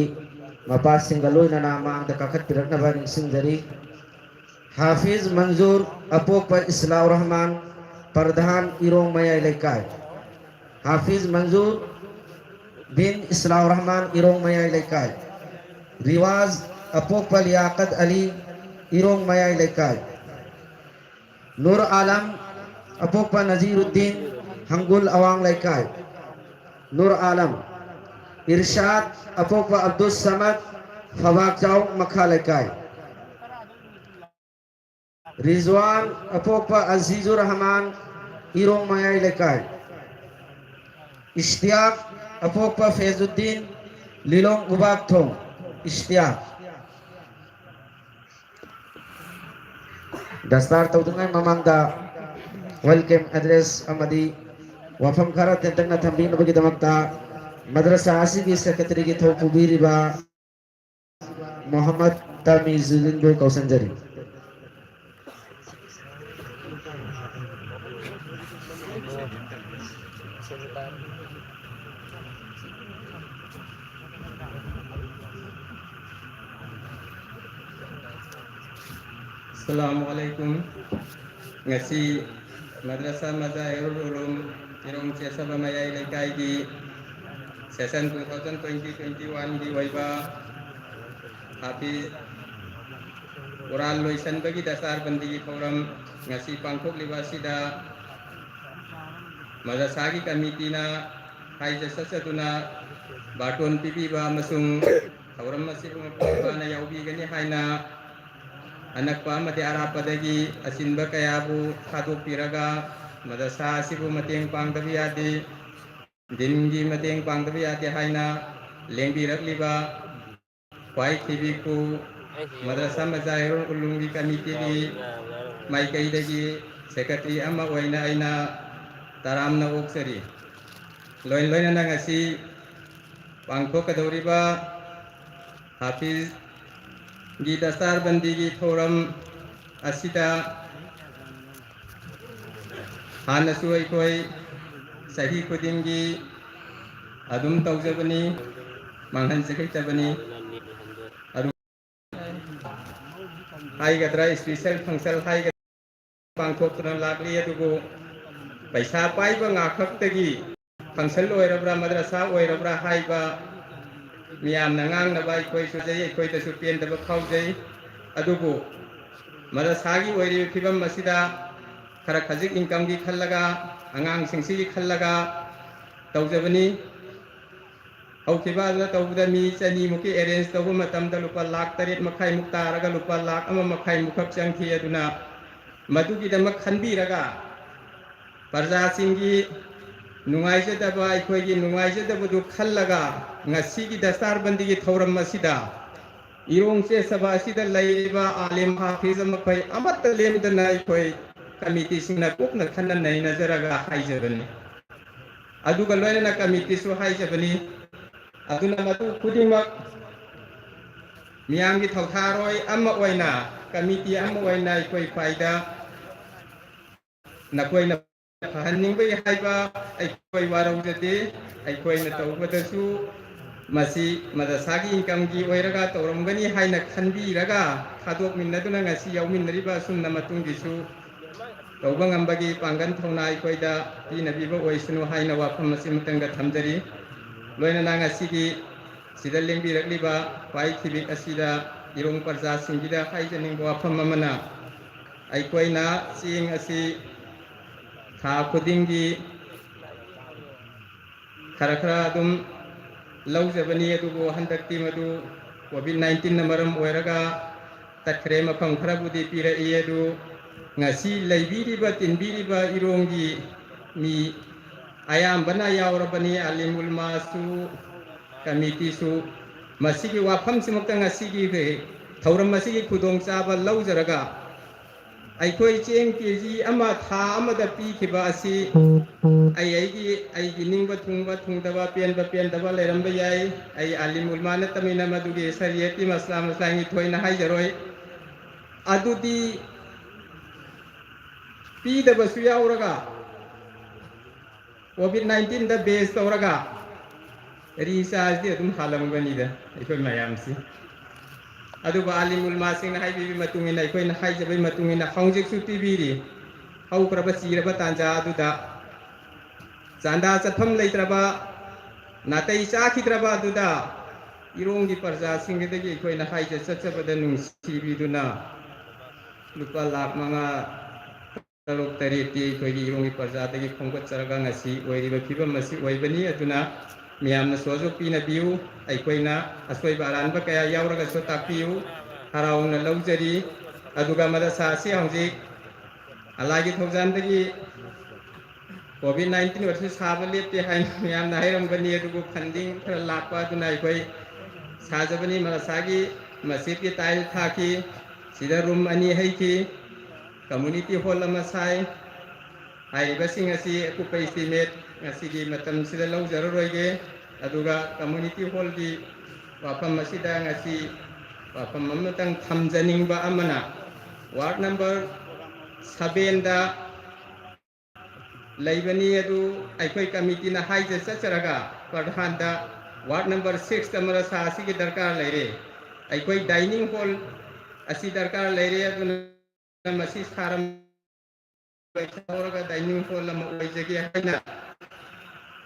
ꯃꯄꯥꯁꯤꯡꯒ ꯂꯣꯏꯅꯅ ꯃꯥꯡꯗ ꯀꯥꯈꯠꯄꯤꯔꯛꯅꯕ ꯅꯤꯡꯁꯤꯡꯖꯔꯤ꯫ ꯍꯥꯐꯤꯖ ꯃꯟꯖꯨꯔ, ꯑꯄꯣꯛꯄ ꯏꯁꯂꯥꯎ ꯔꯍꯃꯥꯟ, ꯄ꯭ꯔꯙꯥꯟ, ꯏꯔꯣꯡ ꯃꯌꯥꯏ ꯂꯩꯀꯥꯏ꯫ ꯍꯥꯐꯤꯖ ꯃꯟꯖꯨꯔ ꯕꯤꯟ ꯏꯁꯂꯥꯎ ꯔꯍꯃꯥꯟ, ꯏꯔꯣꯡ ꯃꯌꯥꯏ ꯂꯩꯀꯥꯏ꯫ ꯔꯤꯋꯥꯖ, ꯑꯄꯣꯛꯄ ꯂꯤꯌꯥꯀꯠ ꯑꯂꯤ, ꯏꯔꯣꯡ ꯃꯌꯥꯏ ꯂꯩꯀꯥꯏ꯫ ꯅꯨꯔ ꯑꯥꯂꯝ, ꯑꯄꯣꯛꯄ ꯅꯖꯤꯔꯨꯗꯤꯟ, ꯍꯪꯒꯨꯜ ꯑꯋꯥꯡ ꯂꯩꯀꯥꯏ꯫ ꯅꯨꯔ ꯑꯥꯂꯝ꯫ ꯏꯔꯁꯥꯗ, ꯑꯄꯣꯛꯄ ꯑꯕꯗꯨꯜ ꯁꯃꯗ, ꯐꯕꯥꯛꯆꯥꯎ ꯃꯈꯥ ꯂꯩꯀꯥꯏ꯫ ꯔꯤꯖꯋꯥꯟ, ꯑꯄꯣꯛꯄ ꯑꯖꯤꯖꯨꯔ ꯔꯍꯃꯥꯟ, ꯏꯔꯣꯡ ꯃꯌꯥꯏ ꯂꯩꯀꯥꯏ꯫ ꯏꯁꯇꯤꯌꯥꯛ, ꯑꯄꯣꯛꯄ ꯐꯦꯖꯨꯗꯤꯟ, ꯂꯤꯂꯣꯡ ꯎꯕꯥꯛꯊꯣꯡ꯫ ꯏꯁꯇꯤꯌꯥꯛ꯫ ꯗꯁꯇꯥꯔ ꯇꯧꯗ꯭ꯔꯤꯉꯩ ꯃꯃꯥꯡꯗ ꯋꯦꯜꯀꯝ ꯑꯦꯗ꯭ꯔꯦꯁ ꯑꯃꯗꯤ ꯋꯥꯐꯝ ꯈꯔ ꯇꯦꯟꯇꯛꯅ ꯊꯝꯕꯤꯅꯕꯒꯤꯗꯃꯛꯇ ꯃꯗ꯭ꯔꯁꯥ ꯑꯁꯤꯒꯤ ꯁꯦꯀ꯭ꯔꯦꯇꯔꯤꯒꯤ ꯊꯧ ꯄꯨꯕꯤꯔꯤꯕ ꯃꯣꯍꯝꯃꯗ ꯇꯥꯃꯤꯖꯨꯗꯤꯟꯕꯨ ꯀꯧꯁꯟꯖꯔꯤ꯫ ꯑꯁꯂꯥꯃꯨ ꯑꯂꯥꯏꯀꯨꯝ꯫ ꯉꯁꯤ ꯃꯗ꯭ꯔꯁꯥ ꯃꯖꯥꯍꯤꯔꯨꯜ ꯎꯂꯨꯝ ꯏꯔꯣꯡ ꯆꯦꯁꯕ ꯃꯌꯥꯏ ꯂꯩꯀꯥꯏꯒꯤ session two thousand twenty twenty one ꯒꯤ ꯑꯣꯏꯕ ꯍꯥꯐꯤꯖ ꯀꯨꯔꯥꯟ ꯂꯣꯏꯁꯤꯟꯕꯒꯤ ꯗꯁꯇꯥꯔꯕꯟꯗꯤꯒꯤ ꯊꯧꯔꯝ ꯉꯁꯤ ꯄꯥꯡꯊꯣꯛꯂꯤꯕ ꯑꯁꯤꯗ ꯃꯗ꯭ꯔꯁꯥꯒꯤ ꯀꯃꯤꯇꯤꯅ ꯍꯥꯏꯖ ꯆꯠꯆꯗꯨꯅ ꯕꯥꯔꯇꯣꯟ ꯄꯤꯕꯤꯕ ꯑꯃꯁꯨꯡ ꯊꯧꯔꯝ ꯑꯁꯤꯕꯨ ꯃꯄꯨꯡ ꯐꯥꯅ ꯌꯥꯎꯕꯤꯒꯅꯤ ꯍꯥꯏꯅ ꯑꯅꯛꯄ ꯑꯃꯗꯤ ꯑꯔꯥꯞꯄꯗꯒꯤ ꯑꯆꯤꯟꯕ ꯀꯌꯥꯕꯨ ꯊꯥꯗꯣꯛꯄꯤꯔꯒ ꯃꯗ꯭ꯔꯁꯥ ꯑꯁꯤꯕꯨ ꯃꯇꯦꯡ ꯄꯥꯡꯗꯕ ꯌꯥꯗꯦ, ꯗꯤꯟꯒꯤ ꯃꯇꯦꯡ ꯄꯥꯡꯗꯕ ꯌꯥꯗꯦ ꯍꯥꯏꯅ ꯂꯦꯡꯕꯤꯔꯛꯂꯤꯕ ꯈ꯭ꯋꯥꯏ ꯊꯤꯕꯤꯈꯨ ꯃꯗ꯭ꯔꯁꯥ ꯃꯖꯥꯍꯤꯔꯨꯜ ꯎꯂꯨꯝꯒꯤ ꯀꯃꯤꯇꯤꯒꯤ ꯃꯥꯏꯀꯩꯗꯒꯤ ꯁꯦꯀ꯭ꯔꯦꯇꯔꯤ ꯑꯃ ꯑꯣꯏꯅ ꯑꯩꯅ ꯇꯔꯥꯝꯅ ꯑꯣꯛꯆꯔꯤ꯫ ꯂꯣꯏ ꯂꯣꯏꯅꯅ ꯉꯁꯤ ꯄꯥꯡꯊꯣꯛꯀꯗꯧꯔꯤꯕ ꯍꯥꯐꯤꯖꯒꯤ ꯗꯁꯇꯥꯔꯕꯟꯗꯤꯒꯤ ꯊꯧꯔꯝ ꯑꯁꯤꯗ ꯍꯥꯟꯅꯁꯨ ꯑꯩꯈꯣꯏ ꯆꯍꯤ ꯈꯨꯗꯤꯡꯒꯤ ꯑꯗꯨꯝ ꯇꯧꯖꯕꯅꯤ, ꯃꯥꯡꯍꯟꯖꯈꯤꯗꯕꯅꯤ꯫ ꯑꯗꯨ ꯍꯥꯏꯒꯗ꯭ꯔꯥ, ꯏꯁꯄꯤꯁꯦꯜ ꯐꯪꯁꯟ ꯍꯥꯏꯒꯗ꯭ꯔꯥ, ꯄꯥꯡꯊꯣꯛꯇꯨꯅ ꯂꯥꯛꯂꯤ꯫ ꯑꯗꯨꯕꯨ ꯄꯩꯁꯥ ꯄꯥꯏꯕ ꯉꯥꯛꯈꯛꯇꯒꯤ ꯐꯪꯁꯟ ꯑꯣꯏꯔꯕ꯭ꯔꯥ, ꯃꯗ꯭ꯔꯁꯥ ꯑꯣꯏꯔꯕ꯭ꯔꯥ ꯍꯥꯏꯕ ꯃꯤꯌꯥꯝꯅ ꯉꯥꯡꯅꯕ ꯑꯩꯈꯣꯏꯁꯨ ꯖꯩ, ꯑꯩꯈꯣꯏꯗꯁꯨ ꯄꯦꯟꯗꯕ ꯐꯥꯎꯖꯩ꯫ ꯑꯗꯨꯕꯨ ꯃꯗ꯭ꯔꯁꯥꯒꯤ ꯑꯣꯏꯔꯤꯕ ꯐꯤꯕꯝ ꯑꯁꯤꯗ ꯈꯔ ꯈꯖꯤꯛ ꯏꯟꯀꯝꯒꯤ ꯈꯜꯂꯒ, ꯑꯉꯥꯡꯁꯤꯡꯁꯤꯒꯤ ꯈꯜꯂꯒ ꯇꯧꯖꯕꯅꯤ꯫ ꯍꯧꯈꯤꯕ ꯑꯗꯨꯗ ꯇꯧꯕꯗ ꯃꯤ ꯆꯅꯤꯃꯨꯛꯀꯤ ꯑꯦꯔꯦꯟꯖ ꯇꯧꯕ ꯃꯇꯝꯗ ꯂꯨꯄꯥ ꯂꯥꯈ ꯇꯔꯦꯠ ꯃꯈꯥꯏꯃꯨꯛ ꯇꯥꯔꯒ ꯂꯨꯄꯥ ꯂꯥꯈ ꯑꯃ ꯃꯈꯥꯏꯃꯨꯛꯈꯛ ꯆꯪꯈꯤ꯫ ꯑꯗꯨꯅ ꯃꯗꯨꯒꯤꯗꯃꯛ ꯈꯟꯕꯤꯔꯒ ꯄ꯭ꯔꯖꯥꯁꯤꯡꯒꯤ ꯅꯨꯡꯉꯥꯏꯖꯗꯕ, ꯑꯩꯈꯣꯏꯒꯤ ꯅꯨꯡꯉꯥꯏꯖꯗꯕꯗꯨ ꯈꯜꯂꯒ ꯉꯁꯤꯒꯤ ꯗꯁꯇꯥꯔꯕꯟꯗꯤꯒꯤ ꯊꯧꯔꯝ ꯑꯁꯤꯗ ꯏꯔꯣꯡ ꯆꯦꯁꯕ ꯑꯁꯤꯗ ꯂꯩꯔꯤꯕ ꯑꯥꯂꯤꯝ ꯍꯥꯐꯤꯖ ꯃꯈꯣꯏ ꯑꯃꯠꯇ ꯂꯦꯝꯗꯅ ꯑꯩꯈꯣꯏ ꯀꯃꯤꯇꯤꯁꯤꯡꯅ ꯀꯨꯞꯅ ꯈꯟꯅ ꯅꯩꯅꯖꯔꯒ ꯍꯥꯏꯖꯕꯅꯤ꯫ ꯑꯗꯨꯒ ꯂꯣꯏꯅꯅ ꯀꯃꯤꯇꯤꯁꯨ ꯍꯥꯏꯖꯕꯅꯤ꯫ ꯑꯗꯨꯅ ꯃꯗꯨ ꯈꯨꯗꯤꯡꯃꯛ ꯃꯤꯌꯥꯝꯒꯤ ꯊꯧꯁꯥꯔꯣꯏ ꯑꯃ ꯑꯣꯏꯅ, ꯀꯃꯤꯇꯤ ꯑꯃ ꯑꯣꯏꯅ ꯑꯩꯈꯣꯏ ꯈ꯭ꯋꯥꯏꯗ ꯅꯈꯣꯏꯅ ꯐꯍꯟꯅꯤꯡꯕꯒꯤ ꯍꯥꯏꯕ ꯑꯩꯈꯣꯏ ꯋꯥꯔꯧꯖꯗꯦ꯫ ꯑꯩꯈꯣꯏꯅ ꯇꯧꯕꯗꯁꯨ ꯃꯁꯤ ꯃꯗ꯭ꯔꯁꯥꯒꯤ ꯏꯟꯀꯝꯒꯤ ꯑꯣꯏꯔꯒ ꯇꯧꯔꯝꯒꯅꯤ ꯍꯥꯏꯅ ꯈꯟꯕꯤꯔꯒ ꯊꯥꯗꯣꯛꯃꯤꯟꯅꯗꯨꯅ ꯉꯁꯤ ꯌꯥꯎꯃꯤꯟꯅꯔꯤꯕ ꯑꯁꯨꯝꯅ ꯃꯇꯨꯡꯒꯤꯁꯨ ꯇꯧꯕ ꯉꯝꯕꯒꯤ ꯄꯥꯡꯒꯜ ꯊꯧꯅꯥ ꯑꯩꯈꯣꯏꯗ ꯄꯤꯅꯕꯤꯕ ꯑꯣꯏꯁꯅꯨ ꯍꯥꯏꯅ ꯋꯥꯐꯝ ꯑꯁꯤꯃꯇꯪꯒ ꯊꯝꯖꯔꯤ꯫ ꯂꯣꯏꯅꯅ ꯉꯁꯤꯒꯤ ꯁꯤꯗ ꯂꯦꯡꯕꯤꯔꯛꯂꯤꯕ ꯈ꯭ꯋꯥꯏ ꯈꯤꯕꯤꯛ ꯑꯁꯤꯗ ꯏꯔꯣꯡ ꯄ꯭ꯔꯖꯥꯁꯤꯡꯒꯤꯗ ꯍꯥꯏꯖꯅꯤꯡꯕ ꯋꯥꯐꯝ ꯑꯃꯅ, ꯑꯩꯈꯣꯏꯅ ꯆꯦꯡ ꯑꯁꯤ ꯊꯥ ꯈꯨꯗꯤꯡꯒꯤ ꯈꯔ ꯈꯔ ꯑꯗꯨꯝ ꯂꯧꯖꯕꯅꯤ, ꯑꯗꯨꯕꯨ ꯍꯟꯗꯛꯇꯤ ꯃꯗꯨ ꯀꯣꯚꯤꯗ ꯅꯥꯏꯟꯇꯤꯟꯅ ꯃꯔꯝ ꯑꯣꯏꯔꯒ ꯇꯠꯈ꯭ꯔꯦ꯫ ꯃꯐꯝ ꯈꯔꯕꯨꯗꯤ ꯄꯤꯔꯛꯏ, ꯑꯗꯨ ꯉꯁꯤ ꯂꯩꯕꯤꯔꯤꯕ ꯇꯤꯟꯕꯤꯔꯤꯕ ꯏꯔꯣꯡꯒꯤ ꯃꯤ ꯑꯌꯥꯝꯕꯅ ꯌꯥꯎꯔꯕꯅꯤ, ꯑꯥꯂꯤꯝ ꯎꯂꯃꯥꯁꯨ, ꯀꯃꯤꯇꯤꯁꯨ꯫ ꯃꯁꯤꯒꯤ ꯋꯥꯐꯝꯁꯤꯃꯛꯇ ꯉꯁꯤꯒꯤ ꯊꯧꯔꯝ ꯑꯁꯤꯒꯤ ꯈꯨꯗꯣꯡꯆꯥꯕ ꯂꯧꯖꯔꯒ ꯑꯩꯈꯣꯏ ꯆꯦꯡ ꯀꯦ ꯖꯤ ꯑꯃ ꯊꯥ ꯑꯃꯗ ꯄꯤꯈꯤꯕ ꯑꯁꯤ ꯑꯩ ꯑꯩꯒꯤ, ꯑꯩꯒꯤ ꯅꯤꯡꯕ ꯊꯨꯡꯕ ꯊꯨꯡꯗꯕ, ꯄꯦꯟꯕ ꯄꯦꯟꯗꯕ ꯂꯩꯔꯝꯕ ꯌꯥꯏ꯫ ꯑꯩ ꯑꯥꯂꯤꯝ ꯎꯂꯃꯥ ꯅꯠꯇꯕꯅꯤꯅ ꯃꯗꯨꯒꯤ ꯁꯔꯤꯌꯠꯀꯤ ꯃꯁꯂꯥ ꯃꯁꯂꯥꯒꯤ ꯊꯣꯏꯅ ꯍꯥꯏꯖꯔꯣꯏ꯫ ꯑꯗꯨꯗꯤ ꯄꯤꯗꯕꯁꯨ ꯌꯥꯎꯔꯒ, COVID nineteenꯗ base ꯇꯧꯔꯒ rechargeꯗꯤ ꯑꯗꯨꯝ ꯍꯥꯜꯂꯝꯒꯅꯤꯗ ꯑꯩꯈꯣꯏ ꯃꯌꯥꯝꯁꯤ꯫ ꯑꯗꯨꯕꯨ ꯑꯥꯂꯤꯝ ꯎꯂꯃꯥꯁꯤꯡꯅ ꯍꯥꯏꯕꯤꯕꯒꯤ ꯃꯇꯨꯡ ꯏꯟꯅ, ꯑꯩꯈꯣꯏꯅ ꯍꯥꯏꯖꯕꯒꯤ ꯃꯇꯨꯡ ꯏꯟꯅ, ꯍꯧꯖꯤꯛꯁꯨ ꯄꯤꯕꯤꯔꯤ꯫ ꯍꯧꯈ꯭ꯔꯕ ꯆꯤꯔꯕ ꯇꯥꯟꯖꯥ ꯑꯗꯨꯗ ꯆꯥꯟꯗꯥ ꯆꯠꯐꯝ ꯂꯩꯇ꯭ꯔꯕ ꯅꯥꯇꯩ ꯆꯥꯈꯤꯗ꯭ꯔꯕ ꯑꯗꯨꯗ ꯏꯔꯣꯡꯒꯤ ꯄ꯭ꯔꯖꯥꯁꯤꯡꯒꯤꯗꯒꯤ ꯑꯩꯈꯣꯏꯅ ꯍꯥꯏꯖ ꯆꯠꯆꯕꯗ ꯅꯨꯡꯁꯤꯕꯤꯗꯨꯅ ꯂꯨꯄꯥ ꯂꯥꯈ ꯃꯉꯥ, ꯇꯔꯨꯛ, ꯇꯔꯦꯠꯇꯤ ꯑꯩꯈꯣꯏꯒꯤ ꯏꯔꯣꯡꯒꯤ ꯄ꯭ꯔꯖꯥꯗꯒꯤ ꯈꯣꯝꯒꯠꯆꯔꯒ ꯉꯁꯤ ꯑꯣꯏꯔꯤꯕ ꯐꯤꯕꯝ ꯑꯁꯤ ꯑꯣꯏꯕꯅꯤ꯫ ꯑꯗꯨꯅ ꯃꯌꯥꯝꯅꯁꯨ ꯑꯁꯨꯛ ꯄꯤꯅꯕꯤꯌꯨ꯫ ꯑꯩꯈꯣꯏꯅ ꯑꯁꯣꯏꯕ ꯑꯔꯥꯟꯕ ꯀꯌꯥ ꯌꯥꯎꯔꯒꯁꯨ ꯇꯥꯛꯄꯤꯌꯨ꯫ ꯍꯔꯥꯎꯅ ꯂꯧꯖꯔꯤ꯫ ꯑꯗꯨꯒ ꯃꯗꯔꯁꯥ ꯑꯁꯤ ꯍꯧꯖꯤꯛ ꯑꯜꯂꯥꯒꯤ ꯊꯧꯖꯥꯟꯗꯒꯤ COVID nineteen ꯑꯣꯏꯔꯁꯨ ꯁꯥꯕ ꯂꯦꯞꯇꯦ ꯍꯥꯏꯅ ꯃꯌꯥꯝꯅ ꯍꯥꯏꯔꯝꯒꯅꯤ, ꯑꯗꯨꯕꯨ funding ꯈꯔ ꯂꯥꯛꯄ ꯑꯗꯨꯅ ꯑꯩꯈꯣꯏ ꯁꯥꯖꯕꯅꯤ꯫ ꯃꯗꯔꯁꯥꯒꯤ ꯃꯁꯖꯤꯗꯀꯤ tile ꯊꯥꯈꯤ, ꯁꯤꯗ room ꯑꯅꯤ ꯍꯩꯈꯤ, community hall ꯑꯃ ꯁꯥꯏ꯫ ꯍꯥꯏꯔꯤꯕꯁꯤꯡ ꯑꯁꯤ ꯑꯀꯨꯞꯄ estimate ꯉꯁꯤꯒꯤ ꯃꯇꯝꯁꯤꯗ ꯂꯧꯖꯔꯔꯣꯏꯒꯦ꯫ ꯑꯗꯨꯒ community hallꯒꯤ ꯋꯥꯐꯝ ꯑꯁꯤꯗ ꯉꯁꯤ ꯋꯥꯐꯝ ꯑꯃꯇꯪ ꯊꯝꯖꯅꯤꯡꯕ ꯑꯃꯅ, ward number sevenꯗ ꯂꯩꯕꯅꯤ ꯑꯗꯨ ꯑꯩꯈꯣꯏ committeeꯅ ꯍꯥꯏꯖ ꯆꯠꯆꯔꯒ ꯄ꯭ꯔꯙꯥꯟꯗ ward number sixꯇ ꯃꯗꯔꯁꯥ ꯑꯁꯤꯒꯤ ꯗꯔꯀꯥꯔ ꯂꯩꯔꯦ, ꯑꯩꯈꯣꯏ dining hall ꯑꯁꯤ ꯗꯔꯀꯥꯔ ꯂꯩꯔꯦ, ꯑꯗꯨꯅ ꯃꯁꯤ ꯁꯥꯔꯝ ꯂꯧꯔꯒ dining hall ꯑꯃ ꯑꯣꯏꯖꯒꯦ ꯍꯥꯏꯅ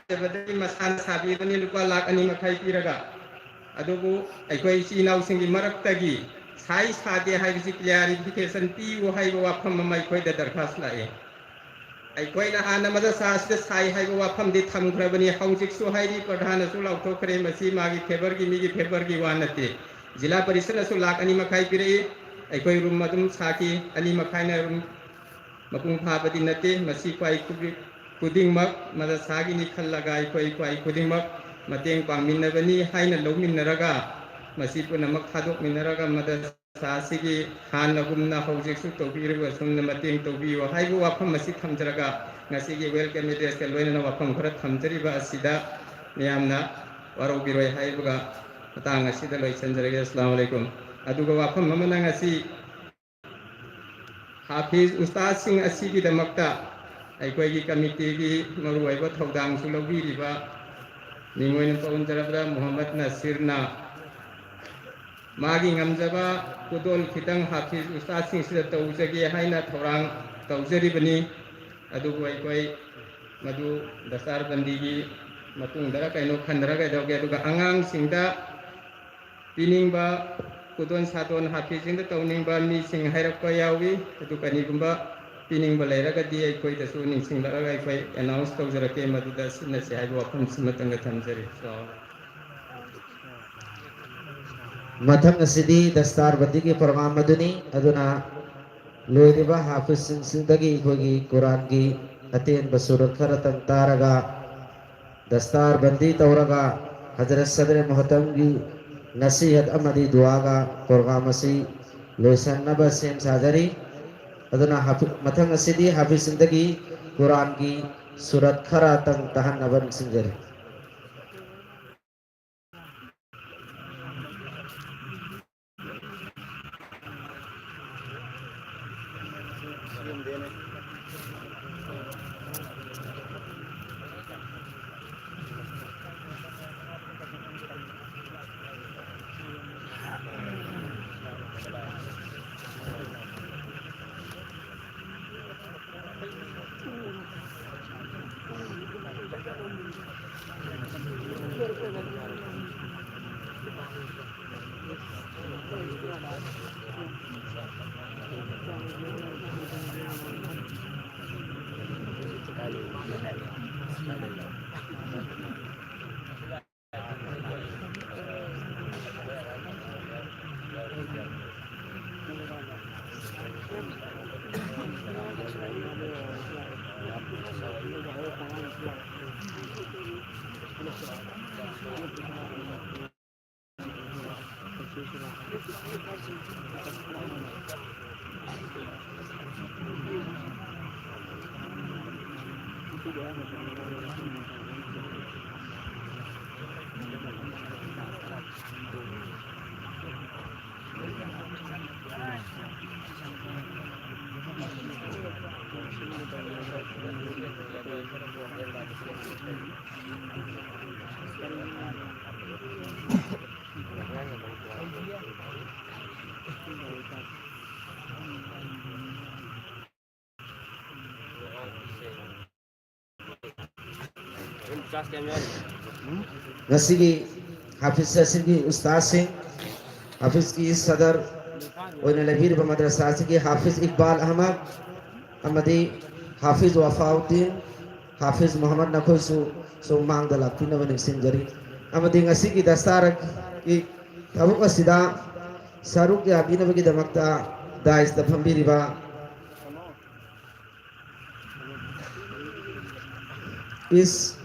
ꯍꯥꯏꯖꯕꯗꯒꯤ ꯃꯁꯥꯅ ꯁꯥꯕꯤꯕꯅꯤ ꯂꯨꯄꯥ ꯂꯥꯈ ꯑꯅꯤ ꯃꯈꯥꯏ ꯄꯤꯔꯒ꯫ ꯑꯗꯨꯕꯨ ꯑꯩꯈꯣꯏ ꯏꯆꯤꯜ ꯏꯅꯥꯎꯁꯤꯡꯒꯤ ꯃꯔꯛꯇꯒꯤ ꯁꯥꯏ ꯁꯥꯗꯦ ꯍꯥꯏꯕꯁꯤ clarification ꯄꯤꯌꯨ ꯍꯥꯏꯕ ꯋꯥꯐꯝ ꯑꯃ ꯑꯩꯈꯣꯏꯗ ꯗꯔꯈꯥꯁ ꯂꯥꯛꯏ꯫ ꯑꯩꯈꯣꯏꯅ ꯍꯥꯟꯅ ꯃꯗꯔꯁꯥ ꯑꯁꯤꯗ ꯁꯥꯏ ꯍꯥꯏꯕ ꯋꯥꯐꯝꯗꯤ ꯊꯝꯈ꯭ꯔꯕꯅꯤ, ꯍꯧꯖꯤꯛꯁꯨ ꯍꯥꯏꯔꯤ, ꯄ꯭ꯔꯙꯥꯟꯅꯁꯨ ꯂꯥꯎꯊꯣꯛꯈ꯭ꯔꯦ, ꯃꯁꯤ ꯃꯥꯒꯤ favourꯒꯤ, ꯃꯤꯒꯤ favourꯒꯤ ꯋꯥ ꯅꯠꯇꯦ꯫ ꯖꯤꯂꯥ ꯄꯔꯤꯁꯠꯅꯁꯨ ꯂꯥꯈ ꯑꯅꯤ ꯃꯈꯥꯏ ꯄꯤꯔꯛꯏ, ꯑꯩꯈꯣꯏ room ꯑꯗꯨꯝ ꯁꯥꯈꯤ, ꯑꯅꯤ ꯃꯈꯥꯏꯅ room ꯃꯄꯨꯡ ꯐꯥꯕꯗꯤ ꯅꯠꯇꯦ꯫ ꯃꯁꯤ ꯈ꯭ꯋꯥꯏ ꯈꯨꯗꯤꯡꯃꯛ ꯃꯗꯔꯁꯥꯒꯤꯅꯤ ꯈꯜꯂꯒ ꯑꯩꯈꯣꯏ ꯈ꯭ꯋꯥꯏ ꯈꯨꯗꯤꯡꯃꯛ ꯃꯇꯦꯡ ꯄꯥꯡꯃꯤꯟꯅꯕꯅꯤ ꯍꯥꯏꯅ ꯂꯧꯃꯤꯟꯅꯔꯒ ꯃꯁꯤ ꯄꯨꯝꯅꯃꯛ ꯊꯥꯗꯣꯛꯃꯤꯟꯅꯔꯒ ꯃꯗꯔꯁꯥ ꯑꯁꯤꯒꯤ ꯍꯥꯟꯅꯒꯨꯝꯅ ꯍꯧꯖꯤꯛꯁꯨ ꯇꯧꯕꯤꯔꯤꯕ ꯑꯁꯨꯝꯅ ꯃꯇꯦꯡ ꯇꯧꯕꯤꯌꯨ ꯍꯥꯏꯕ ꯋꯥꯐꯝ ꯑꯁꯤ ꯊꯝꯖꯔꯒ, ꯉꯁꯤꯒꯤ welcome addressꯀ ꯂꯣꯏꯅꯅ ꯋꯥꯐꯝ ꯈꯔ ꯊꯝꯖꯔꯤꯕ ꯑꯁꯤꯗ ꯃꯤꯌꯥꯝꯅ ꯋꯥꯔꯧꯕꯤꯔꯣꯏ ꯍꯥꯏꯕꯒ ꯃꯇꯥꯡ ꯑꯁꯤꯗ ꯂꯣꯏꯁꯤꯟꯖꯔꯒꯦ꯫ ꯑꯁꯂꯥꯃꯨ ꯑꯂꯩꯀꯨꯝ꯫ ꯑꯗꯨꯒ ꯋꯥꯐꯝ ꯑꯃꯅ, ꯉꯁꯤ ꯍꯥꯐꯤꯖ ꯎꯁꯇꯥꯗꯁꯤꯡ ꯑꯁꯤꯒꯤꯗꯃꯛꯇ ꯑꯩꯈꯣꯏꯒꯤ ꯀꯃꯤꯇꯤꯒꯤ ꯃꯔꯨꯑꯣꯏꯕ ꯊꯧꯗꯥꯡꯁꯨ ꯂꯧꯕꯤꯔꯤꯕ, ꯃꯤꯡ ꯑꯣꯏꯅ ꯄꯟꯖꯔꯕꯗ ꯃꯨꯍꯝꯃꯗ ꯅꯁꯤꯔꯅ ꯃꯥꯒꯤ ꯉꯝꯖꯕ ꯈꯨꯗꯣꯜ ꯈꯤꯇꯪ ꯍꯥꯐꯤꯖ ꯎꯁꯇꯥꯗꯁꯤꯡꯁꯤꯗ ꯇꯧꯖꯒꯦ ꯍꯥꯏꯅ ꯊꯧꯔꯥꯡ ꯇꯧꯖꯔꯤꯕꯅꯤ꯫ ꯑꯗꯨꯕꯨ ꯑꯩꯈꯣꯏ ꯃꯗꯨ ꯗꯁꯇꯥꯔ ꯕꯟꯗꯤꯒꯤ ꯃꯇꯨꯡꯗꯔ ꯀꯩꯅꯣ ꯈꯟꯅꯔꯒ ꯇꯧꯒꯦ꯫ ꯑꯗꯨꯒ ꯑꯉꯥꯡꯁꯤꯡꯗ ꯄꯤꯅꯤꯡꯕ, ꯈꯨꯗꯣꯜ ꯁꯥꯗꯣꯜ ꯍꯥꯐꯤꯖꯁꯤꯡꯗ ꯇꯧꯅꯤꯡꯕ ꯃꯤꯁꯤꯡ ꯍꯥꯏꯔꯛꯄ ꯌꯥꯎꯏ꯫ ꯑꯗꯨ ꯀꯔꯤꯒꯨꯝꯕ ꯄꯤꯅꯤꯡꯕ ꯂꯩꯔꯒꯗꯤ ꯑꯩꯈꯣꯏꯗꯁꯨ ꯅꯤꯡꯁꯤꯡꯂꯛꯂꯒ ꯑꯩꯈꯣꯏ announce ꯇꯧꯖꯔꯛꯀꯦ, ꯃꯗꯨꯗ ꯁꯤꯟꯅꯁꯤ ꯍꯥꯏꯕ ꯋꯥꯐꯝꯁꯤꯃꯇꯪꯒ ꯊꯝꯖꯔꯤ꯫ ꯃꯊꯪ ꯑꯁꯤꯗꯤ ꯗꯁꯇꯥꯔ ꯕꯟꯗꯤꯒꯤ program ꯑꯗꯨꯅꯤ꯫ ꯑꯗꯨꯅ ꯂꯣꯏꯔꯤꯕ ꯍꯥꯐꯤꯖꯁꯤꯡꯁꯤꯗꯒꯤ ꯑꯩꯈꯣꯏꯒꯤ ꯀꯨꯔꯥꯟꯒꯤ ꯑꯇꯦꯟꯕ ꯁꯨꯔꯠ ꯈꯔꯇꯪ ꯇꯥꯔꯒ, ꯗꯁꯇꯥꯔ ꯕꯟꯗꯤ ꯇꯧꯔꯒ, ꯍꯖꯔꯠ ꯁꯗ꯭ꯔꯦ ꯃꯨꯍꯇꯝꯒꯤ ꯅꯁꯤꯍꯠ ꯑꯃꯗꯤ ꯗꯨꯋꯥꯒ program ꯑꯁꯤ ꯂꯣꯏꯁꯤꯟꯅꯕ ꯁꯦꯝ ꯁꯥꯖꯔꯤ꯫ ꯑꯗꯨꯅ ꯍꯥꯐꯤ-, ꯃꯊꯪ ꯑꯁꯤꯗꯤ ꯍꯥꯐꯤꯖꯁꯤꯡꯗꯒꯤ ꯀꯨꯔꯥꯟꯒꯤ ꯁꯨꯔꯠ ꯈꯔꯇꯪ ꯇꯥꯍꯟꯅꯕ ꯅꯤꯡꯁꯤꯡꯖꯔꯤ꯫ ꯉꯁꯤꯒꯤ ꯍꯥꯐꯤꯖ ꯑꯁꯤꯒꯤ ꯎꯁꯇꯥꯗꯁꯤꯡ, ꯍꯥꯐꯤꯖꯀꯤ ꯁꯗꯔ ꯑꯣꯏꯅ ꯂꯩꯕꯤꯔꯤꯕ ꯃꯗ꯭ꯔꯁꯥ ꯑꯁꯤꯒꯤ ꯍꯥꯐꯤꯖ ꯏꯛꯕꯥꯜ ꯑꯍꯃꯗ ꯑꯃꯗꯤ ꯍꯥꯐꯤꯖ ꯋꯐꯥꯎꯗꯤꯟ, ꯍꯥꯐꯤꯖ ꯃꯨꯍꯝꯃꯗ, ꯅꯈꯣꯏꯁꯨ ꯁꯨꯝ ꯃꯥꯡꯗ ꯂꯥꯛꯄꯤꯅꯕ ꯅꯤꯡꯁꯤꯡꯖꯔꯤ꯫ ꯑꯃꯗꯤ ꯉꯁꯤꯒꯤ ꯗꯁꯇꯥꯔꯒꯤ ꯊꯕꯛ ꯑꯁꯤꯗ ꯁꯔꯨꯛ ꯌꯥꯕꯤꯅꯕꯒꯤꯗꯃꯛꯇ ꯗꯥꯏꯁꯇ ꯐꯝꯕꯤꯔꯤꯕ ꯏꯁ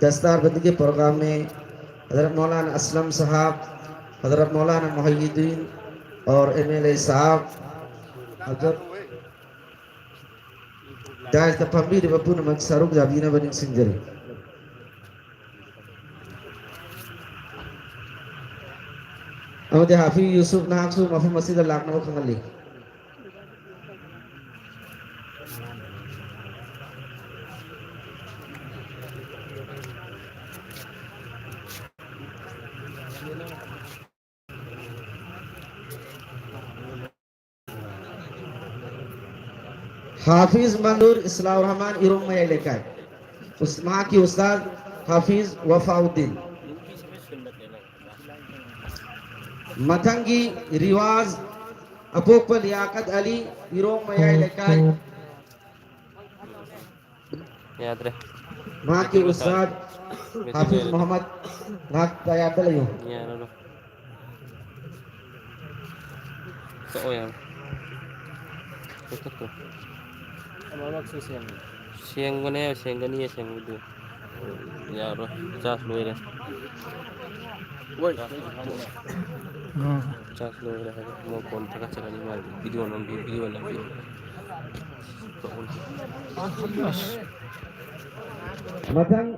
दस्तारबंदी के प्रोग्राम में हजरत मौलाना असलम साहब, हजरत मौलाना मोहिउद्दीन और एमएलए साहब, हजरत ꯗꯥꯏꯁꯇ ꯐꯝꯕꯤꯔꯤꯕ ꯄꯨꯝꯅꯃꯛ ꯁꯔꯨꯛ ꯌꯥꯕꯤꯅꯕ ꯅꯤꯡꯁꯤꯡꯖꯔꯤ꯫ ꯑꯃꯗꯤ ꯍꯥꯐꯤꯖ ꯌꯨꯁꯨꯐ, ꯅꯍꯥꯛꯁꯨ ꯃꯐꯝ ꯑꯁꯤꯗ ꯂꯥꯛꯅꯕ ꯈꯪꯍꯜꯂꯤ꯫ ꯍꯥꯐꯤꯖ ꯃꯟꯗꯨꯔ, ꯏꯁꯂꯥꯍꯨꯔ ꯔꯍꯃꯥꯟ, ꯏꯔꯣꯡ ꯃꯌꯥꯏ ꯂꯩꯀꯥꯏ꯫ ꯎꯁ-, ꯃꯍꯥꯛꯀꯤ ꯎꯁꯇꯥꯗ ꯍꯥꯐꯤꯖ ꯋꯐꯥꯎꯗꯤꯟ꯫ ꯃꯊꯪꯒꯤ ꯔꯤꯋꯥꯖ ꯑꯄꯣꯛꯄ ꯂꯤꯌꯥꯀꯠ ꯑꯂꯤ, ꯏꯔꯣꯡ ꯃꯌꯥꯏ ꯂꯩꯀꯥꯏ꯫ ꯌꯥꯗ꯭ꯔꯦ꯫ ꯃꯍꯥꯛꯀꯤ ꯎꯁꯇꯥꯗ ꯍꯥꯐꯤꯖ ꯃꯨꯍꯝꯃꯗ, ꯉꯥꯏꯍꯥꯛ ꯇꯌꯥꯔꯗ ꯂꯩꯌꯨ꯫ ꯌꯥꯔꯔꯣꯏ꯫ ꯀꯛꯑꯣ ꯌꯥꯔꯦ꯫ ꯀꯛꯊꯠꯈ꯭ꯔꯣ꯫ ꯑꯃꯃꯛꯁꯨ ꯁꯦꯝꯃꯦ꯫ ꯁꯦꯡꯕꯅꯦ, ꯁꯦꯡꯒꯅꯤꯌꯦ ꯁꯦꯡꯕꯨꯗꯤ꯫ ꯌꯥꯔꯣꯏ, ꯆꯥꯔꯖ ꯂꯣꯏꯔꯦ꯫ ꯍꯣꯏ꯫ ꯎꯝ꯫ ꯆꯥꯛ ꯂꯣꯏꯔꯦ ꯍꯥꯏꯔꯦ꯫ ꯑꯃꯨꯛ ꯀꯣꯟ ꯊꯥꯒꯠꯆꯔꯅꯤ ꯃꯥꯒꯤ ꯚꯤꯗꯤꯑꯣ ꯅꯝꯕꯤꯌꯨ, ꯚꯤꯗꯤꯑꯣ ꯅꯝꯕꯤꯌꯨ꯫ ꯑꯁ꯫ ꯃꯊꯪ